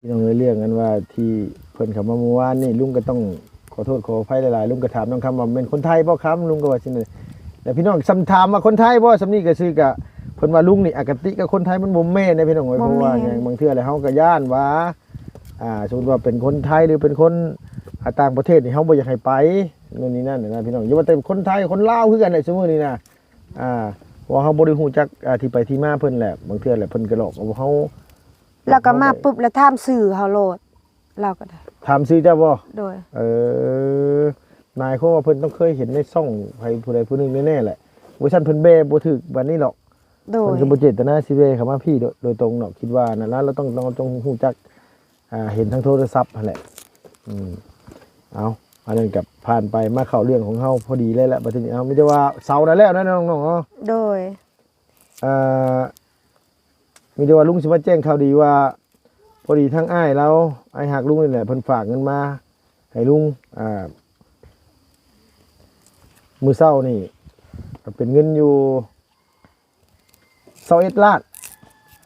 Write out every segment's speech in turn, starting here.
ພີ່ນ້ອງເອີຍ ເລື່ອງອັນວ່າທີ່ເພິ່ນເຂົ້າມາເມື່ອວານນີ້ ລຸງກໍຕ້ອງຂໍໂທດຂໍອະໄພຫຼາຍໆ. ລຸງກໍຖາມນ້ອງຄຳວ່າ ແມ່ນຄົນໄທບໍ່ຄຳ? ລຸງກໍວ່າຊັ້ນແຫຼະ. ແລ້ວພີ່ນ້ອງສ່ຳຖາມວ່າຄົນໄທບໍ່? ສ່ຳນີ້ກໍຊື່ກະ ເພິ່ນວ່າລຸງນີ້ອະຄະຕິກັບຄົນໄທມັນບໍ່ແມ່ນເດ້ພີ່ນ້ອງເອີຍ. ບໍ່ແມ່ນ. ເພາະວ່າຫຍັງ ບາງເທື່ອແລ້ວເຮົາກໍຢ້ານວ່າ ອ່າ ສົມມຸດວ່າເປັນຄົນໄທ ຫຼື ເປັນຄົນ ອ່າ ຕ່າງປະເທດນີ້ ເຮົາບໍ່ຢາກໃຫ້ໄປ ໂນ່ນນີ້ນັ້ນນະພີ່ນ້ອງ. ຢ່າວ່າແຕ່ຄົນໄທ ຄົນລາວຄືກັນແຫຼະ ຊຸມື້ນີ້ນະ. ອ່າ ເພາະວ່າເຮົາບໍ່ໄດ້ຮູ້ຈັກ ອ່າ ທີ່ໄປທີ່ມາເພິ່ນແຫຼະ. ບາງເທື່ອແຫຼະເພິ່ນກໍຫຼອກເອົາເຮົາ ແລ້ວກໍມາປຶບແລ້ວຖາມຊື່ເຮົາໂລດ ລາວກໍໄດ້. ຖາມຊື່ເຈົ້າບໍ່? ໂດຍ. ເອີ ໝາຍຄວາມວ່າເພິ່ນຕ້ອງເຄີຍເຫັນໃນຊ່ອງໃຜຜູ້ໃດຜູ້ໜຶ່ງແນ່ໆແຫຼະ. ບໍ່ຊັ້ນເພິ່ນແບບໍ່ຖືກບາດນີ້ດອກ. ໂດຍ. ເພິ່ນກໍບໍ່ເຈດຕະນາຊິແບເຂົ້າມາພີ້ໂດຍ ໂດຍຕົງດອກ ຄິດວ່ານັ້ນລະ. ລາວຕ້ອງ ຕ້ອງ ຕ້ອງຮູ້ຈັກ ອ່າ ເຫັນທາງໂທລະສັບຫັ້ນແຫຼະ. ອືມ ເອົາ ອັນນັ້ນກໍຜ່ານໄປ ມາເຂົ້າເລື່ອງຂອງເຮົາພໍດີເລີຍລະ. ບັດທີນີ້ ເອົາ ມີແຕ່ວ່າເຊົາໄດ້ແລ້ວນະນ້ອງໆເນາະ. ໂດຍ. ອ່າ ມີແຕ່ວ່າລຸງຊິມາແຈ້ງຂ່າວດີວ່າ ພໍດີທາງອ້າຍລາວ ອ້າຍຮັກລຸງນີ້ແຫຼະ ເພິ່ນຝາກເງິນມາໃຫ້ລຸງ ອ່າ ມື້ເຊົ້ານີ້ ກໍເປັນເງິນຢູ່ ຊາວເອັດລ້ານ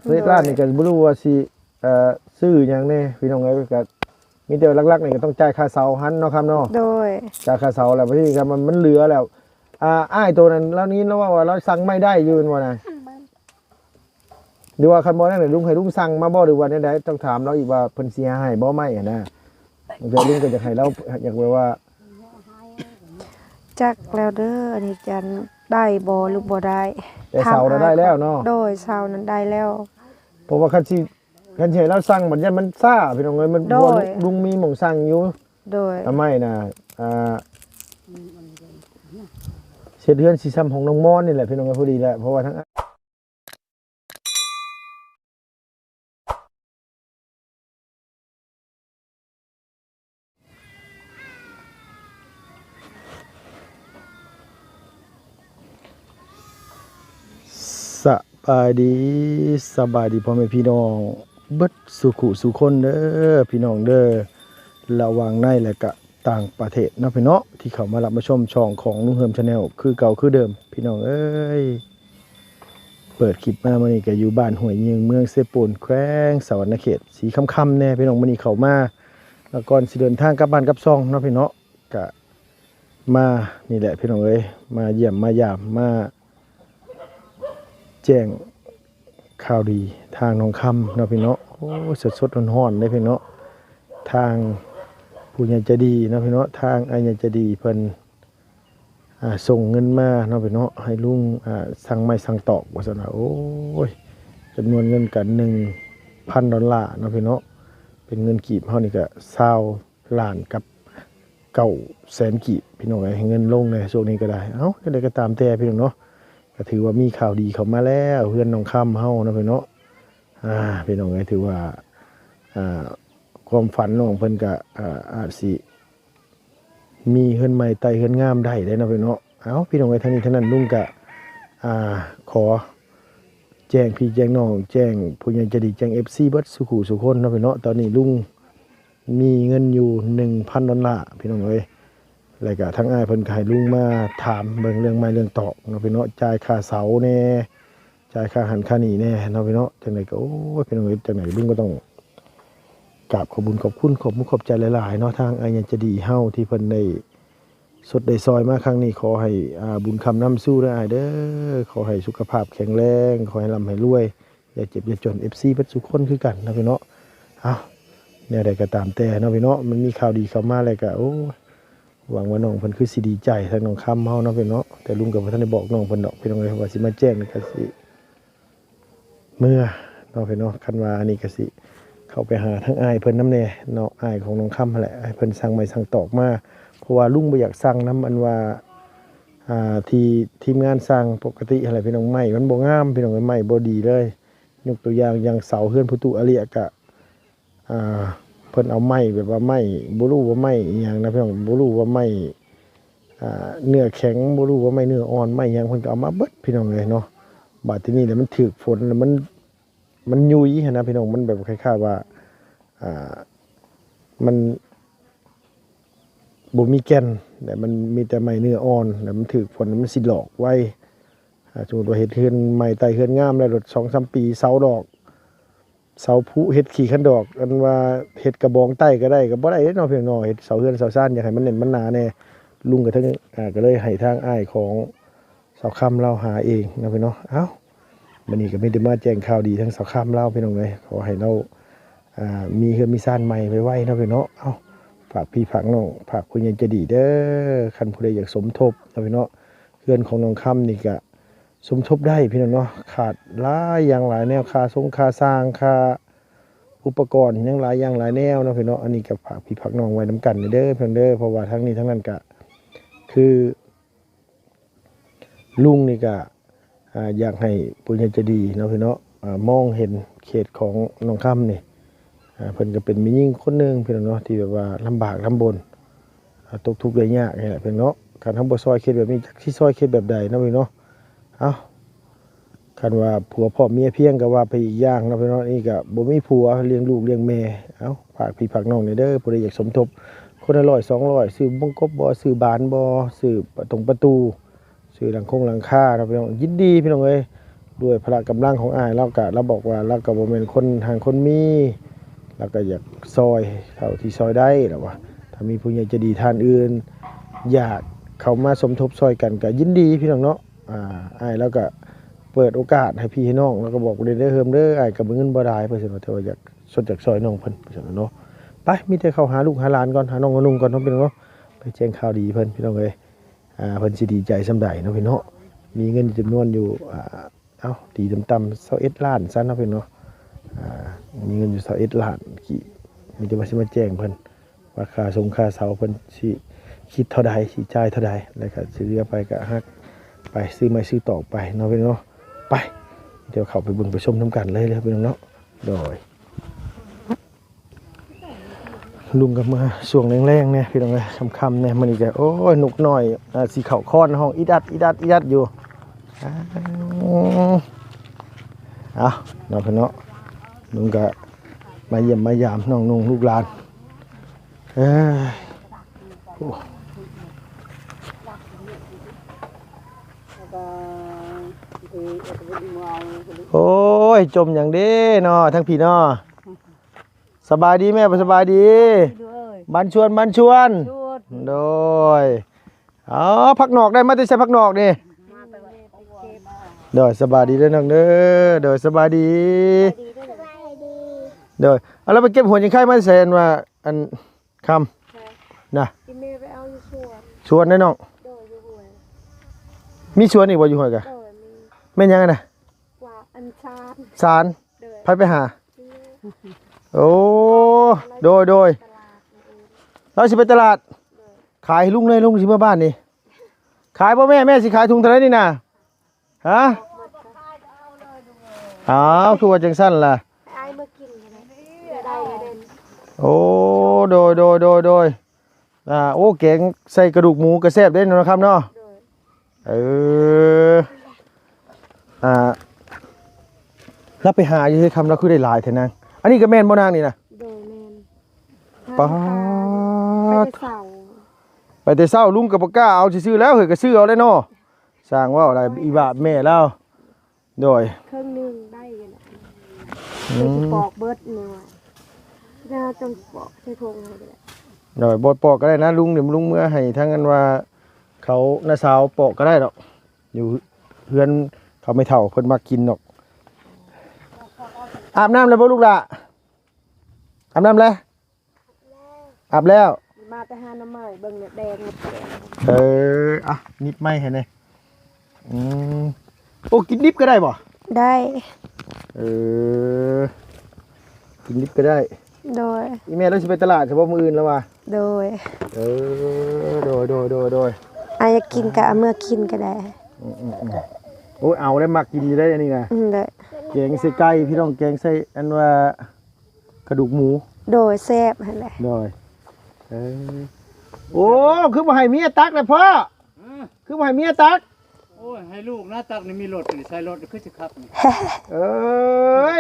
ຊາວເອັດລ້ານນີ້ ໂດຍ ກໍບໍ່ຮູ້ວ່າຊິ ເອີ ຊື້ຫຍັງແດ່ພີ່ນ້ອງເອີຍ. ກໍມີແຕ່ຫຼັກໆນີ້ກໍຕ້ອງຈ່າຍຄ່າເຊົ່າຫັ້ນເນາະຄຳເນາະ. ໂດຍ. ຈ່າຍຄ່າເຊົ່າແລ້ວ ບັດນີ້ກໍມັນ ມັນເຫຼືອແລ້ວ. ອ່າ ອ້າຍໂຕນັ້ນລາວນີ້ລາວເວົ້າວ່າລາວສັ່ງໄມ້ໄດ້ຢູ່ແມ່ນບໍ່ນະ? ຫຼືວ່າຄັນບໍ່ນັ້ນ ໃຫ້ລຸງ ໃຫ້ລຸງສັ່ງມາບໍ່ ຫຼືວ່າແນວໃດ? ຕ້ອງຖາມລາວອີກວ່າເພິ່ນຊິໃຫ້ບໍ່ໄມ້ຫັ້ນນະ. ບາງເທື່ອລຸງກໍຢາກໃຫ້ລາວ ຢາກແບບວ່າ ຈັກແລ້ວເດີ ອັນນີ້ຈັນໄດ້ບໍ່ ຫຼືບໍ່ໄດ້. ແຕ່ເຊົ່ານະໄດ້ແລ້ວເນາະ? ໂດຍ ເຊົ່ານັ້ນໄດ້ແລ້ວ. ເພາະວ່າຄັນຊິ ຄັນຊິໃຫ້ລາວສັ່ງ ບັດຢ້ານມັນຊ້າພີ່ນ້ອງເອີຍ. ມັນ ໂດຍ ເພາະວ່າລຸງ ລຸງມີໝ່ອງສັ່ງຢູ່. ໂດຍ. ອາໄມ້ນະ ອ່າ ເຮັດເຮືອນຊິຊ່ຳຂອງນ້ອງມອນນີ້ແຫຼະພີ່ນ້ອງເອີຍ ພໍດີແຫຼະ. ເພາະວ່າທາງ ສະບາຍດີ ສະບາຍດີພໍ່ແມ່ພີ່ນ້ອງເບິດສູ່ຄູ່ສູ່ຄົນເດີພີ່ນ້ອງເດີ ລະຫວ່າງໃນ ແລະກະຕ່າງປະເທດເນາະພີ່ນ້ອງ ທີ່ເຂົ້າມາຮັບມາຊົມຊ່ອງຂອງລຸງເຮີມ Channel ຄືເກົ່າຄືເດີມພີ່ນ້ອງເອີຍ. ເປີດຄລິບມາມື້ນີ້ກໍຢູ່ບ້ານຫ້ວຍຍິງ ເມືອງເຊໂປນ ແຂວງສະຫວັນນະເຂດ ສີຄຳຄຳແດ່ພີ່ນ້ອງ. ມື້ນີ້ເຂົ້າມາ ແລ້ວກ່ອນຊິເດີນທາງກັບບ້ານກັບຊ່ອງເນາະພີ່ນ້ອງ ກະມານີ້ແຫຼະພີ່ນ້ອງເອີຍ ມາຢ້ຽມມາຢາມ ມາແຈ້ງຂ່າວດີທາງໜອງຄຳເນາະພີ່ນ້ອງ. ໂອ້ ສົດໆຮ້ອນໆເດ້ພີ່ນ້ອງ ທາງຜູ້ໃຫຍ່ໃຈດີເນາະພີ່ນ້ອງ ທາງອ້າຍໃຫຍ່ໃຈດີເພິ່ນ ອ່າ ສົ່ງເງິນມາເນາະພີ່ນ້ອງ ໃຫ້ລຸງ ອ່າ ສັ່ງໄມ້ສັ່ງຕອກວ່າຊັ້ນນະ. ໂອ້ຍ ຈຳນວນເງິນກະໜຶ່ງພັນດອນລາເນາະພີ່ນ້ອງ ເປັນເງິນກີບເຮົານີ້ກະຊາວລ້ານກັບເກົ້າແສນກີບພີ່ນ້ອງເອີຍ ໃຫ້ເງິນລົງໃນຊ່ວງນີ້ກໍໄດ້. ເອົ້າ ຈັ່ງໃດກໍຕາມແຕ່ພີ່ນ້ອງເນາະ ກໍຖືວ່າມີຂ່າວດີເຂົ້າມາແລ້ວ ເຮືອນໜອງຄຳເຮົາເນາະພີ່ນ້ອງ. ອ່າ ພີ່ນ້ອງເອີຍ ຖືວ່າ ອ່າ ຄວາມຝັນນ້ອງເພິ່ນກະ ອ່າ ອາດຊິ ມີເຮືອນໃໝ່ໄຕ່ເຮືອນງາມໄດ້ເດ້ເນາະພີ່ນ້ອງ. ເອົ້າ ພີ່ນ້ອງເອີຍ ທັງນີ້ທັງນັ້ນ ລຸງກະ ອ່າ ຂໍແຈ້ງພີ່ແຈ້ງນ້ອງ ແຈ້ງຜູ້ໃຫຍ່ໃຈດີ ແຈ້ງເອັຟຊີເບິດສູ່ຄູ່ສູ່ຄົນເນາະພີ່ນ້ອງ. ຕອນນີ້ລຸງມີເງິນຢູ່ໜຶ່ງພັນດອນລາພີ່ນ້ອງເອີຍ ແລ້ວກະທາງອ້າຍເພິ່ນກະໃຫ້ລຸງມາຖາມເບິ່ງເລື່ອງໄມ້ເລື່ອງຕອກເນາະພີ່ນ້ອງ ຈ່າຍຄ່າເຊົ່າແດ່ ຈ່າຍຄ່າຫັ້ນຄ່ານີ້ແດ່ເນາະພີ່ນ້ອງ. ຈັ່ງໃດກໍ ໂອ້ຍ ພີ່ນ້ອງເອີຍ ຈັ່ງໃດລຸງກໍຕ້ອງກາບຂອບບຸນຂອບຄຸນ ຂອບມຸກຂອບໃຈຫຼາຍໆເນາະ ທາງອ້າຍໃຫຍ່ໃຈດີເຮົາທີ່ເພິ່ນໄດ້ສົດໄດ້ຊ່ອຍມາຄັ້ງນີ້. ຂໍໃຫ້ ອ່າ ບຸນຄ້ຳນຳສູ່ເດີອ້າຍເດີ ຂໍໃຫ້ສຸຂະພາບແຂງແຮງ ຂໍໃຫ້ລ່ຳໃຫ້ລວຍ ຢ່າເຈັບຢ່າຈົນ ເອັຟຊີເບິດສູ່ຄົນຄືກັນເນາະພີ່ນ້ອງ. ເອົ້າ ແນວໃດກໍຕາມແຕ່ເນາະພີ່ນ້ອງ ມັນມີຂ່າວດີເຂົ້າມາແລ້ວກໍ ໂອ້ຍ ຫວັງວ່ານ້ອງເພິ່ນຄືຊິດີໃຈ ທາງໜອງຄຳເຮົາເນາະພີ່ນ້ອງ. ແຕ່ລຸງກໍບໍ່ທັນໄດ້ບອກນ້ອງເພິ່ນດອກພີ່ນ້ອງເອີຍ ວ່າຊິມາແຈ້ງນີ້ກໍຊິເມືອເນາະພີ່ນ້ອງ. ຄັນວ່າອັນນີ້ກໍຊິເຂົ້າໄປຫາທາງອ້າຍເພິ່ນນຳແດ່ເນາະ ອ້າຍຂອງໜອງຄຳຫັ້ນແຫຼະ ໃຫ້ເພິ່ນສັ່ງໄມ້ສັ່ງຕອກມາ ເພາະວ່າລຸງບໍ່ຢາກສັ່ງນຳ ອັນວ່າ ອ່າ ທີ່ທີມງານສ້າງປົກກະຕິຫັ້ນແຫຼະພີ່ນ້ອງ. ໄມ້ມັນບໍ່ງາມພີ່ນ້ອງເອີຍ ໄມ້ບໍ່ດີເລີຍ. ຍົກຕົວຢ່າງ ຢ່າງເສົາເຮືອນພໍ່ຕູ້ອາເລຍກະ ອ່າ ເພິ່ນເອົາໄມ້ແບບວ່າໄມ້ ບໍ່ຮູ້ວ່າໄມ້ອີ່ຫຍັງນະພີ່ນ້ອງ ບໍ່ຮູ້ວ່າໄມ້ ອ່າ ເນື້ອແຂງ ບໍ່ຮູ້ວ່າໄມ້ເນື້ອອ່ອນ ໄມ້ຫຍັງ ເພິ່ນກໍເອົາມາເບິດພີ່ນ້ອງເອີຍເນາະ. ບາດທີນີ້ແຫຼະ ມັນຖືກຝົນແລ້ວມັນ ມັນຫຍຸ້ຍຫັ້ນນະພີ່ນ້ອງ ມັນແບບຄ້າຍໆວ່າ ອ່າ ມັນບໍ່ມີແກ່ນ ແລະ ມັນມີແຕ່ໄມ້ເນື້ອອ່ອນ ແລະ ມັນຖືກຝົນ ມັນຊິຫຼອກໄວ. ອ່າ ສົມມຸດວ່າເຮັດເຮືອນໃໝ່ ໄຕ່ເຮືອນງາມແລ້ວ ໂດດສອງສາມປີເຊົາດອກ ເສົາຜຸເຮັດຂີ້ຄັນດອກ ອັນວ່າເຮັດກະບອງໄຕ້ກໍໄດ້ ກໍບໍ່ໄດ້ເດ້ເນາະ ພີ່ນ້ອງເນາະ. ເຮັດເສົາເຮືອນເສົາຊານ ຢາກໃຫ້ມັນແໜ້ນມັນໜາແດ່ ລຸງກໍເຖິງ ອ່າ ກໍເລີຍໃຫ້ທາງອ້າຍຂອງສາວຄຳລາວຫາເອງເນາະ ພີ່ນ້ອງ. ເອົ້າ ມື້ນີ້ກໍມີແຕ່ມາແຈ້ງຂ່າວດີທາງສາວຄຳລາວ ພີ່ນ້ອງເອີຍ. ຂໍໃຫ້ລາວ ອ່າ ມີເຮືອນມີຊານໃໝ່ໄວໆເນາະ ພີ່ນ້ອງເນາະ. ເອົ້າ ຝາກພີ່ຝາກນ້ອງ ຝາກຜູ້ໃຫຍ່ໃຈດີເດີ້ ຄັນຜູ້ໃດຢາກສົມທົບເນາະ ພີ່ນ້ອງເນາະ. ເຮືອນຂອງນ້ອງຄຳນີ້ກະ ສົມທົບໄດ້ ພີ່ນ້ອງເນາະ. ຂາດຫຼາຍຢ່າງຫຼາຍແນວ ຄ່າຊົງຄ່າຊ່າງ ຄ່າອຸປະກອນ ຫຍັງຫຼາຍຢ່າງຫຼາຍແນວເນາະ ພີ່ນ້ອງເນາະ. ອັນນີ້ກໍຝາກພີ່ຝາກນ້ອງໄວ້ນຳກັນເດີ ພີ່ນ້ອງເດີ ເພາະວ່າທັງນີ້ທັງນັ້ນກໍຄືລຸງນີ້ກໍ ອ່າ ຢາກໃຫ້ຜູ້ໃຫຍ່ໃຈດີເນາະ ພີ່ນ້ອງເນາະ ອ່າ ມອງເຫັນເຂດຂອງນ້ອງຄຳນີ້ ອ່າ ເພິ່ນກໍເປັນແມ່ຍິງຄົນໜຶ່ງ ພີ່ນ້ອງເນາະ ທີ່ແບບວ່າລຳບາກລຳບົນ ອ່າ ຕົກທຸກໄດ້ຍາກນີ້ແຫຼະ ພີ່ນ້ອງເນາະ. ຄັນເຮົາບໍ່ຊ່ອຍເຂດແບບນີ້ ຈັກຊິຊ່ອຍເຂດແບບໃດເນາະ ພີ່ນ້ອງເນາະ. ເອົ້າ ຄັນວ່າຜົວພ້ອມເມຍພຽງກໍວ່າໄປອີກຢ່າງເນາະ ພີ່ນ້ອງເນາະ. ນີ້ກໍບໍ່ມີຜົວ ລ້ຽງລູກລ້ຽງແມ່. ເອົ້າ ຝາກພີ່ຝາກນ້ອງແດ່ເດີ ຜູ້ໃດຢາກສົມທົບ ຄົນລະຮ້ອຍສອງຮ້ອຍ ຊື້ບົງກົບບໍ່ ຊື້ບານບໍ່ ຊື້ປະຕົງປະຕູ ຊື້ຫຼັງຄົງຫຼັງຄາເນາະ ພີ່ນ້ອງ. ຍິນດີ ພີ່ນ້ອງເອີຍ ດ້ວຍພະລະກຳລັງຂອງອ້າຍລາວກະ ລາວບອກວ່າລາວກະບໍ່ແມ່ນຄົນຮັ່ງຄົນມີ ລາວກະຢາກຊ່ອຍເທົ່າທີ່ຊ່ອຍໄດ້ ລາວວ່າ ຖ້າມີຜູ້ໃຫຍ່ໃຈດີທ່ານອື່ນ ຢາກເຂົ້າມາສົມທົບຊ່ອຍກັນກະຍິນດີ ພີ່ນ້ອງເນາະ. ອ່າ ອ້າຍລາວກະເປີດໂອກາດໃຫ້ພີ່ໃຫ້ນ້ອງ ລາວກະບອກເລີຍເດີ ເຮີມເດີ ອ້າຍກະມີເງິນບໍ່ຫຼາຍ ວ່າຊັ້ນເນາະ ແຕ່ວ່າຢາກຊົດຢາກຊ່ອຍນ້ອງເພິ່ນ ວ່າຊັ້ນເນາະ. ໄປ ມີແຕ່ເຂົ້າຫາລູກຫາຫຼານກ່ອນ ຫານ້ອງໜຸ່ງກ່ອນເນາະ ພີ່ນ້ອງເນາະ ໄປແຈ້ງຂ່າວດີເພິ່ນ ພີ່ນ້ອງເອີຍ. ອ່າ ເພິ່ນຊິດີໃຈສ່ຳໃດເນາະ ພີ່ນ້ອງເນາະ ມີເງິນຈຳນວນຢູ່ ອ່າ ເອົ້າ ຕີຕ່ຳໆ ຊາວເອັດລ້ານຊັ້ນເນາະ ພີ່ນ້ອງເນາະ. ອ່າ ມີເງິນຢູ່ຊາວເອັດລ້ານກີບ ມີແຕ່ວ່າຊິມາແຈ້ງເພິ່ນວ່າຄ່າຊົງຄ່າເຊົ່າເພິ່ນຊິຄິດເທົ່າໃດ ຊິຈ່າຍເທົ່າໃດ ແລ້ວກໍຊິເຫຼືອໄປກໍຫັກໄປ ຊື້ໄມ້ຊື້ຕອກໄປເນາະ ພີ່ນ້ອງເນາະ. ໄປ ດຽວເຂົ້າໄປເບິ່ງໄປຊົມນຳກັນເລີຍເດີ ພີ່ນ້ອງເນາະ. ໂດຍ ລຸງກໍມາຊ່ວງແລງໆແດ່ ພີ່ນ້ອງເອີຍ ຄ່ຳໆແດ່. ມື້ນີ້ກໍ ໂອ້ຍ ນົກນ້ອຍ ອ່າ ຊິເຂົ້າຄອນ ຮ້ອງອີດອັດ ອີດອັດ ອີດອັດຢູ່. ອ້າວ ເອົາເນາະ ພີ່ນ້ອງເນາະ ລຸງກໍມາຢ້ຽມມາຢາມນ້ອງນຸ່ງລູກຫຼານ. ເອີຍ ໂອ້ ໂອ້ຍ ຈົ່ມຫຍັງເດ້ເນາະ ທາງພີ້ເນາະ. ສະບາຍດີແມ່ ສະບາຍດີ. ເອີຍ ບ້ານຊວນ ບ້ານຊວນ. ໂດຍ ເອົາ ຜັກນອກໄດ້ມາແຕ່ໃສ ຜັກນອກນີ້? ມາແຕ່ ໂດຍ ສະບາຍດີເດີນ້ອງເດີ. ໂດຍ ສະບາຍດີ. ສະບາຍດີ. ໂດຍ ເອົາ ແລ້ວໄປເກັບຫົວຈິງໄຄມາແຕ່ໃສ ອັນວ່າ ອັນ ຄຳ ນະ? ອີແມ່ໄປເອົາຢູ່ສວນ. ສວນເດ້ນ້ອງ? ໂດຍ ຢູ່ຫ້ວຍ. ມີສວນອີກບໍ່ ຢູ່ຫ້ວຍກະ? ໂດຍ ມີ. ແມ່ນຫຍັງຫັ້ນນະ? ວ່າອັນຊານ. ຊານ? ໂດຍ. ໃຜໄປຫາ? ໂອ້ ໂດຍ ໂດຍ ຕະຫຼາດ. ລາວຊິໄປຕະຫຼາດ. ໂດຍ. ຂາຍໃຫ້ລຸງເລີຍ ລຸງຊິເມືອບ້ານນີ້. ຂາຍບໍ່ແມ່? ແມ່ຊິຂາຍຖົງເທົ່າໃດນີ້ນະ? ຮະ? ອ້າວ ຄືວ່າຈັ່ງຊັ້ນລະ? ອ້າຍເມືອກິນກໍໄດ້ ໄດ້ ໄດ້. ໂອ້ ໂດຍ ໂດຍ ໂດຍ ໂດຍ. ອ່າ ໂອ້ ແກງໃສ່ກະດູກໝູກໍແຊບເດ້ນ້ອງຄຳເນາະ. ໂດຍ. ເອີ ອ່າ ລາວໄປຫາຢູ່ໃສຄຳ ລາວຄືໄດ້ຫຼາຍແທ້ນາງ? ອັນນີ້ກໍແມ່ນບໍ່ນາງນີ້ນະ? ໂດຍ ແມ່ນ. ປາດ ໄປແຕ່ເຊົ້າ ໄປແຕ່ເຊົ້າ ລຸງກໍບໍ່ກ້າເອົາຊື່ໆແລ້ວເຮີ້ຍ ກໍຊື້ເອົາແຫຼະເນາະ. ຊ່າງເວົ້າຫຼາຍ ອີບາບແມ່ລາວ. ໂດຍ ເຄິ່ງໜຶ່ງໄດ້ຢູ່ແຫຼະ. ອືມ ຊິປອກເບິດນີ້ວ່າ ຈະຕ້ອງປອກໃສ່ຖົງໃຫ້ກໍໄດ້. ໂດຍ ບໍ່ປອກກໍໄດ້ນະ ລຸງ ດຽວລຸງເມືອໃຫ້ທາງ ອັນວ່າ ເຂົາ ນ້າສາວປອກກໍໄດ້ດອກ. ຢູ່ເຮືອນເຂົາແມ່ເຖົ້າເພິ່ນມັກກິນດອກ. ອາບນ້ຳແລ້ວບໍ່ລູກຫຼ້າ? ອາບນ້ຳແລ້ວ? ອາບແລ້ວ. ມາແຕ່ຫາໜໍ່ໄມ້ ເບິ່ງແດງ. ເອີ ອ່ະ ໜີບໄມ້ໃຫ້ແດ່. ອືມ ໂອ້ ກິນດິບກໍໄດ້ບໍ່? ໄດ້. ເອີ ກິນດິບກໍໄດ້. ໂດຍ. ອີແມ່ລາວຊິໄປຕະຫຼາດຊະບໍ່ ມື້ອື່ນລາວວ່າ? ໂດຍ. ເອີ ໂດຍ ໂດຍ ໂດຍ ໂດຍ. ອາ ຢາກກິນກໍເອົາເມືອກິນກໍໄດ້. ອືມໆໆ ໂອ້ຍ ເອົາໄດ້ ມັກກິນຢູ່ໄດ໋ ອັນນີ້ນະ. ອືມ ໂດຍ. ແກງໃສ່ໄກ່ ພີ່ນ້ອງ ແກງໃສ່ ອັນວ່າ ກະດູກໝູ. ໂດຍ ແຊບຫັ້ນແຫຼະ. ໂດຍ. ເອີ ໂອ້ ຄືບໍ່ໃຫ້ເມຍຕັກລະພໍ່? ຮະ? ຄືບໍ່ໃຫ້ເມຍຕັກ? ໂອ້ຍ ໃຫ້ລູກນະຕັກນີ້ ມີລົດນີ້ ໃສ່ລົດຄືຊິຄັກນີ້. ເອີ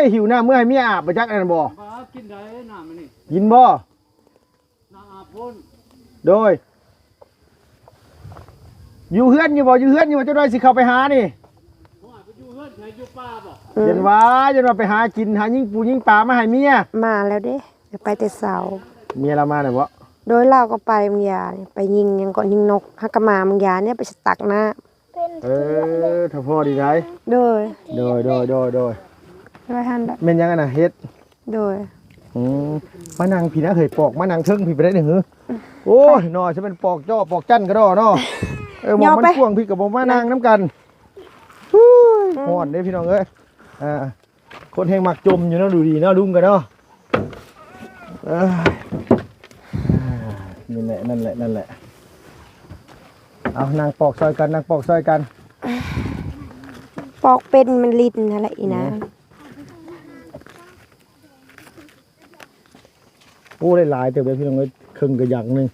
ຍ ຫິວນ້ຳເມືອໃຫ້ເມຍອາບບໍ່ຈັກ ອັນນັ້ນບໍ່? ບໍ່ ກິນໄດ້ນ້ຳອັນນີ້. ກິນບໍ່? ນ້ຳອາບພຸ້ນ. ໂດຍ. ຢູ່ເຮືອນຢູ່ບໍ່? ຢູ່ເຮືອນຢູ່ບໍ່? ຈັກໜ້ອຍຊິເຂົ້າໄປຫານີ້. ໂອ້ຍ ໄປຢູ່ເຮືອນ. ອືມ ຢ້ານວ່າ ຢ້ານວ່າໄປຫາກິນ ຫາຍິງປູຍິງປາມາໃຫ້ເມຍ. ມາແລ້ວເດ້ ໄປແຕ່ເຊົ້າ. ເມຍລາວມາແລ້ວບໍ? ໂດຍ ລາວກໍໄປບາງຢ່າງ ໄປຍິງຫຍັງເກາະ ຍິງນົກ ຫາກະມາບາງຢ່າງນີ້ ໄປສະຕັກນ້ຳ. ເອີ ຖ້າພໍດີໄດ໋. ໂດຍ ໂດຍ ໂດຍ ໂດຍ ໂດຍ ໄວ້ຫັ້ນແຫຼະ. ແມ່ນຫຍັງອັນນະ ເຫັດ? ໂດຍ ອືມ ມານັ່ງພີ້ນະເຮີ້ຍ ປອກ ມານັ່ງເທິງພີ້ໄປໄດ້ນີ້ເຮີ້ຍ. ໂອ້ຍ ເນາະ ຊິແມ່ນປອກເຈາະປອກຈັນກະດໍເນາະ. ເອີ ໝ່ອງມັນກວ້າງພີ້ກະບໍ່ມານັ່ງນຳກັນ. ຫູ້ຍ ອືມ ຮ້ອນເດ້ພີ່ນ້ອງເອີຍ. ອ່າ ຄົນແຮງມັກຈົມຢູ່ເນາະ ດູດີເນາະ ລຸງກະເນາະ. ເອີ ນັ້ນແຫຼະ ນັ້ນແຫຼະ ນັ້ນແຫຼະ. ເອົາ ນັ່ງປອກຊ່ອຍກັນ ນັ່ງປອກຊ່ອຍກັນ. ປອກເປັນມັນລິນຫັ້ນແຫຼະອີ່ນາງ. ອືມ ໂອ້ ໄດ້ຫຼາຍເຕີບເດ້ພີ່ນ້ອງເອີຍ ເຄິ່ງກະຫຍັງໜຶ່ງ.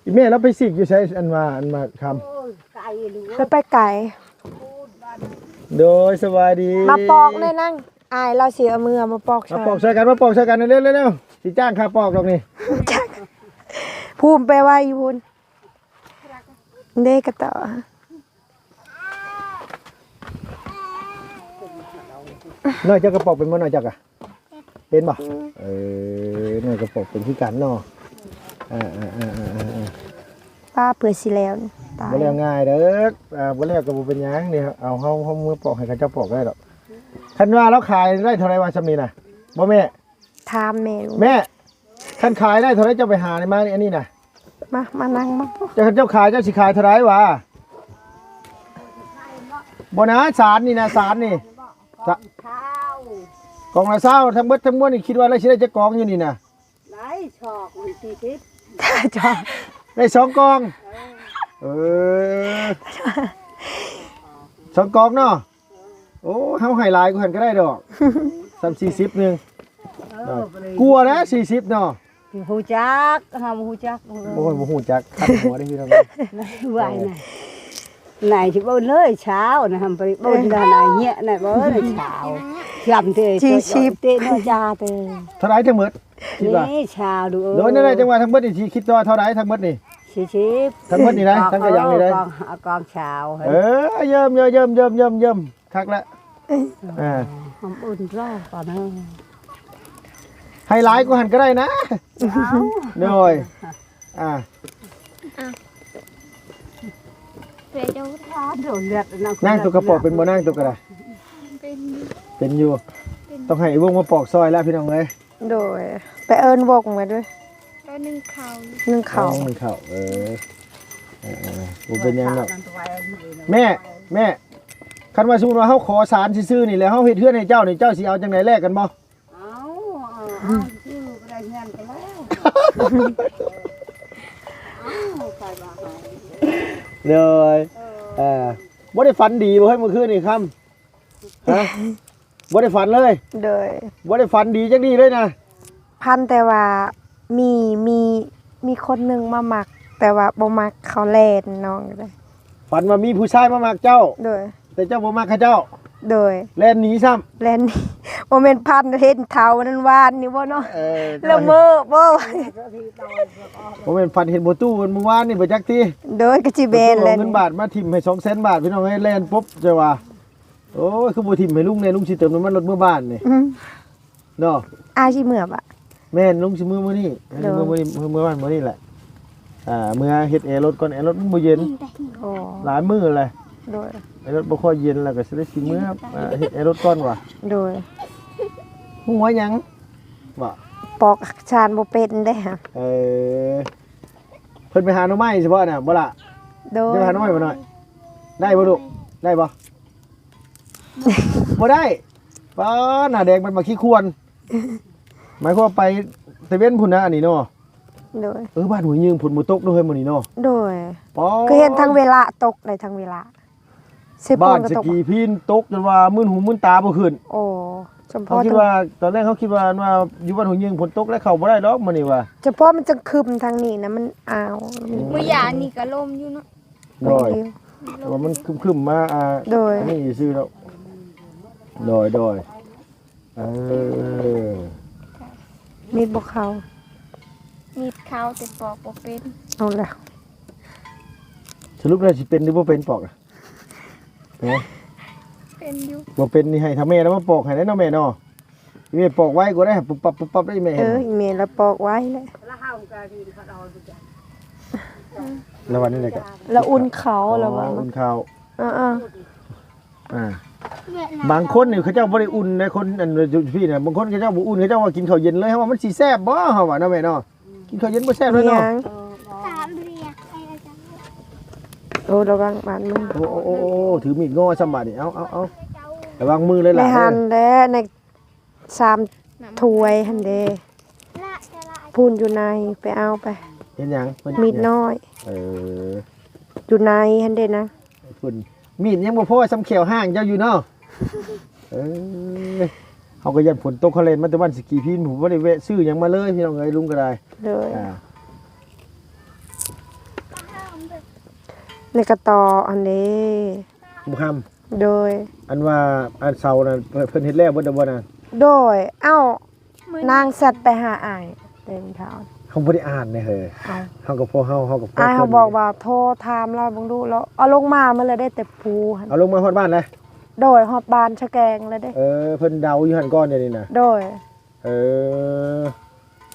ອີ່ແມ່ລາວໄປສີກຢູ່ໃສ ອັນວ່າ ອັນວ່າຄຳ? ໂອ້ຍ ໄກ ລາວໄປໄກ. ໂດຍ ສະບາຍດີ. ມາປອກແດ່ນາງ ອ້າຍລາວຊິເອົາເມືອມາປອກຊ່ອຍ. ມາປອກຊ່ອຍກັນ ມາປອກຊ່ອຍກັນ ເລັວໆ ຊິຈ້າງຄ່າປອກດອກນີ້. ພູມໄປໄວ້ຢູ່ພຸ້ນເດ້ ກະຕໍ່. ນ້ອຍເຈົ້າກະປອກເປັນບໍ່ ນ້ອຍເຈົ້າກະ? ເປັນບໍ່? ເອີ ນ້ອຍກະປອກເປັນຄືກັນເນາະ. ອ່າໆ ປ້າ ເພື່ອຊິແລ້ວ ຕາຍ ບໍ່ແລ້ວງ່າຍເດີ. ອ່າ ບໍ່ແລ້ວກະບໍ່ເປັນຫຍັງ ນີ້ເອົາ ເຮົາ ເຮົາເມືອປອກໃຫ້ເຂົາເຈົ້າປອກໄດ້ດອກ. ຄັນວ່າລາວຂາຍໄດ້ເທົ່າໃດວ່າຊ່ຳນີ້ນະ ບໍ່ແມ່? ຖາມແມ່ລູກ ແມ່ ຄັນຂາຍໄດ້ເທົ່າໃດ ເຈົ້າໄປຫານີ້ມານີ້ ອັນນີ້ນະ ມາ ມານັ່ງມາ. ເຈົ້າ ເຈົ້າຂາຍ ເຈົ້າຊິຂາຍເທົ່າໃດຫວາ? ບໍ່ນະ ສານນີ້ນະ ສານນີ້ ສານ ກອງລະຊາວ ທັງເບິດທັງມວນນີ້ ຄິດວ່າລາວຊິໄດ້ຈັກກອງຢູ່ນີ້ນະ? ໄດ້ຊອກມັນສີ່ສິບ ໄດ້ສອງກອງ. ເອີ ເອີ ສອງກອງເນາະ. ໂອ້ ເຮົາໃຫ້ຫຼາຍກວ່າຫັ້ນກະໄດ້ດອກ. ສ່ຳສີ່ສິບໜຶ່ງ ເອີ ກົວແລ້ວສີ່ສິບເນາະ. ຮູ້ຈັກ ເຮົາບໍ່ຮູ້ຈັກ ໂອ້ຍ ບໍ່ຮູ້ຈັກ ຄັນຫົວເດ້ພີ່ນ້ອງ. ໄຫວນະ ໄຫນຊິເບິ່ງເລີຍ ຊາວນະ ໄປເບິ່ງນະ ເນຍນະ ເບິ່ງຊາວ ຈຳເຕ ສີ່ສິບ ເຕເນາະ ຢາເຕ. ເທົ່າໃດທັງໝົດ? ຄິດວ່າ ນີ້ຊາວດູ ໂດຍ ນັ້ນແຫຼະ ຈັ່ງວ່າທັງໝົດນີ້ ຊິຄິດວ່າເທົ່າໃດທັງໝົດນີ້? ສີ່ສິບ ທັງໝົດນີ້ນະ ທັງກະຫຍັງນີ້ເດ້ ກອງ ກອງຊາວ. ເອີ ເຢີມ ເຢີມ ເຢີມ ຄັກລະ ອ່າ ຫອມອຸ່ນລອກກ່ອນເດີ ໃຫ້ຫຼາຍກວ່າຫັ້ນກະໄດ້ນະ. ເອົາ ໂດຍ ອ່າ ນາງຕົວກະປອກເປັນບໍ່ ນາງຕົວກະໄດ້? ເປັນຢູ່ ເປັນຢູ່ ເປັນ ຕ້ອງໃຫ້ໄອ້ວົງມາປອກຊ່ອຍແລ້ວພີ່ນ້ອງເອີຍ. ໂດຍ ໄປເອີ້ນວົງມາເດີ ໄປໜຶ້ງເຂົ້າ ໜຶ້ງເຂົ້າ ໜຶ້ງເຂົ້າ. ເອີ ເອີ ບໍ່ເປັນຫຍັງດອກ. ແມ່ ແມ່ ຄັນວ່າສົມມຸດວ່າເຮົາຂໍສານຊື່ໆນີ້ ແລ້ວເຮົາເຮັດເຮືອນໃຫ້ເຈົ້ານີ້ ເຈົ້າຊິເອົາຈັ່ງໃດ ແລກກັນບໍ່? ເອົາ ເອົາ ເອົາ ຊື່ກະໄດ້ເຮືອນກະແລ້ວ. ເອົາ ໃຜວ່າໃຫ້ ໂດຍ ເອີ ເອີ ບໍ່ໄດ້ຝັນດີບໍ່ເຮີ້ຍ ມື້ຄືນນີ້ຄຳ? ຮະ ບໍ່ໄດ້ຝັນເລີຍ? ໂດຍ ບໍ່ໄດ້ຝັນດີຈັກດີ້ເລີຍນະ? ຝັນແຕ່ວ່າມີ ມີ ມີຄົນໜຶ່ງມາມັກ ແຕ່ວ່າບໍ່ມັກ ເຂົາແລ່ນນ້ອງເລີຍ. ຝັນວ່າມີຜູ້ຊາຍມາມັກເຈົ້າ? ໂດຍ ແຕ່ເຈົ້າບໍ່ມັກເຂົາເຈົ້າ? ໂດຍ ແລ່ນໜີຊ້ຳ ແລ່ນໜີ. ບໍ່ແມ່ນຝັນເຫັນເຖົ້ານັ້ນວານນີ້ບໍ່ເນາະ? ເອີ ລະເມີບໍ່? ບໍ່ແມ່ນຝັນເຫັນພໍ່ຕູ້ມື້ວານນີ້ບໍ່ຈັກຕິ? ໂດຍ ກະຊິແມ່ນແຫຼະ ເງິນບາດມາຖິ້ມໃຫ້ສອງແສນບາດ ພີ່ນ້ອງເອີຍ ແລ່ນປົບ ຈັ່ງວ່າ ໂອ້ຍ ຄືບໍ່ຖິ້ມໃຫ້ລຸງແດ່ ລຸງຊິເຕີມນ້ຳມັນລົດເມືອບ້ານນີ້ ອືມ ເນາະ. ອ້າຍຊິເມືອບະ? ແມ່ນ ລຸງຊິເມືອມື້ນີ້ ຊິເມືອມື້ນີ້ ເມືອບ້ານມື້ນີ້ແຫຼະ. ອ່າ ເມືອເຮັດແອລົດກ່ອນ ແອລົດມັນບໍ່ເຢັນ ໂອ້ ຫຼາຍມື້ແລ້ວ. ໂດຍ ແອລົດບໍ່ຄ່ອຍເຢັນ ແລ້ວກະຊິໄດ້ຊິເມືອ ອ່າ ເຮັດແອລົດກ່ອນວ່າ. ໂດຍ ຫົວຫຍັງ? ບໍ່ ປອກສານບໍ່ເປັນເດ້. ເອີ ເພິ່ນໄປຫາໜໍ່ໄມ້ຊິບໍ່ນະ ບໍ່ລະ? ໂດຍ ໄປຫາໜໍ່ໄມ້ບໍ່ນ້ອຍ? ໄດ້ບໍ່ລູກ? ໄດ້ບໍ່? ບໍ່ໄດ້. ປ້າ ໜ້າແດງປານໝາກຂີ້ຂວນ. ໝາຍຄວາມວ່າໄປຕາເວັນພຸ້ນນະ ອັນນີ້ເນາະ. ໂດຍ ເອີ ບ້ານຫ້ວຍຍືງ ຝົນບໍ່ຕົກເນາະເຮີ້ຍ ມື້ນີ້ເນາະ. ໂດຍ ປ້າ ຄືເຫັນທັງເວລາຕົກໄດ້ ທັງເວລາ ບ້ານສະກີພີນຕົກຈົນວ່າມື່ນຫູມື່ນຕາບໍ່ຂຶ້ນ. ໂອ້ ສຳພໍ ເຮົາຄິດວ່າ ຕອນແລກເຮົາຄິດວ່າ ອັນວ່າຢູ່ບ້ານຫ້ວຍຍືງຝົນຕົກແລ້ວເຂົ້າບໍ່ໄດ້ດອກມື້ນີ້ວ່າ. ສຳພໍມັນຈັ່ງຄຶ້ມທາງນີ້ນະ ມັນອ້າວ. ອືມ ມື້ຢານນີ້ກະລົມຢູ່ເນາະ. ໂດຍ ແຕ່ວ່າມັນຄຶ້ມໆມາ ອ່າ ໂດຍ ອັນນີ້ຊື່ດອກ. ໂດຍ ໂດຍ ເອີ ມີດບໍ່ເຂົ້າ ມີດເຂົ້າແຕ່ປອກບໍ່ເປັນ. ເອົາແລ້ວ ສະຫຼຸບແລ້ວຊິເປັນຫຼືບໍ່ເປັນປອກນະ? ຮະ ເປັນຢູ່ ບໍ່ເປັນນີ້ໃຫ້ຖ້າແມ່ລາວມາປອກໃຫ້ເດ້ເນາະແມ່ເນາະ. ອີແມ່ປອກໄວກວ່າໄດ໋ ປຸບປັບປຸບປັບໄດ້ແມ່. ເອີ ອີແມ່ລາວປອກໄວແຫຼະ. ລາວວ່າແນວໃດກໍ ລາວອຸ່ນເຂົ້າ ອໍ ລາວວ່າ ອຸ່ນເຂົ້າ. ເອີໆ ອ່າ ບາງຄົນນີ້ເຂົາເຈົ້າບໍ່ໄດ້ອຸ່ນໃດ໋ ຄົນອັນຢູ່ພີ້ນະ ບາງຄົນເຂົາເຈົ້າບໍ່ອຸ່ນ ເຂົາເຈົ້າວ່າກິນເຂົ້າເຢັນເລີຍ. ເຮົາວ່າມັນຊິແຊບບໍ່ ເຮົາວ່າເນາະແມ່ເນາະ. ກິນເຂົ້າເຢັນບໍ່ແຊບເລີຍເນາະ. ໂອ້ ລະວັງບາດມື. ໂອ້ ໂອ້ ໂອ້ ໂອ້ ຖືມີດງໍຊ້ຳບາດນີ້. ເອົາ ເອົາ ເອົາ ລະວັງມືຫຼາຍໆ ແມ່ຫັ້ນແຫຼະ ໃນສາມຖ້ວຍຫັ້ນເດ້ ພຸ້ນຢູ່ໃນ ໄປເອົາໄປ. ເຮັດຫຍັງ? ມີດນ້ອຍ. ເອີ ຢູ່ໃນຫັ້ນເດ້ນະ. ເພິ່ນ ມີດຍັງບໍ່ພໍສ່ຳແຂ້ວຫ້າງເຈົ້າຢູ່ເນາະ. ເອີ ເຮົາກໍຢ້ານຝົນຕົກ ເຮົາແລ່ນມາແຕ່ບ້ານສະກີພີນ ບໍ່ໄດ້ແວະຊື້ຫຍັງມາເລີຍ ພີ່ນ້ອງເອີຍ. ລຸງກໍໄດ້ ໂດຍ ອ່າ ໃນກະຕໍອັນເດ້ ບຸກຄຳ. ໂດຍ ອັນວ່າອັນເສົານັ້ນ ເພິ່ນເຮັດແລ້ວເບິດແລ້ວບໍ່ນະ? ໂດຍ ເອົ້າ ນາງແຊັດໄປຫາອ້າຍແຕ່ເຊົ້າ. ເຮົາບໍ່ໄດ້ອ່ານເດ້ເຮີຍ. ເອົ້າ ເຮົາກໍພວກເຮົາ ເຮົາກໍພວກອ້າຍເຮົາບອກວ່າໂທຖາມລາວເບິ່ງດູ ລາວເອົາລົງມາໝົດແລ້ວເດ້ ແຕ່ພູຫັ້ນ. ເອົາລົງມາຮອດບ້ານແລ້ວ? ໂດຍ ຮອດບ້ານຊະແກງແລ້ວເດ້. ເອີ ເພິ່ນເດົາຢູ່ຫັ້ນກ່ອນດຽວນີ້ນະ. ໂດຍ ເອີ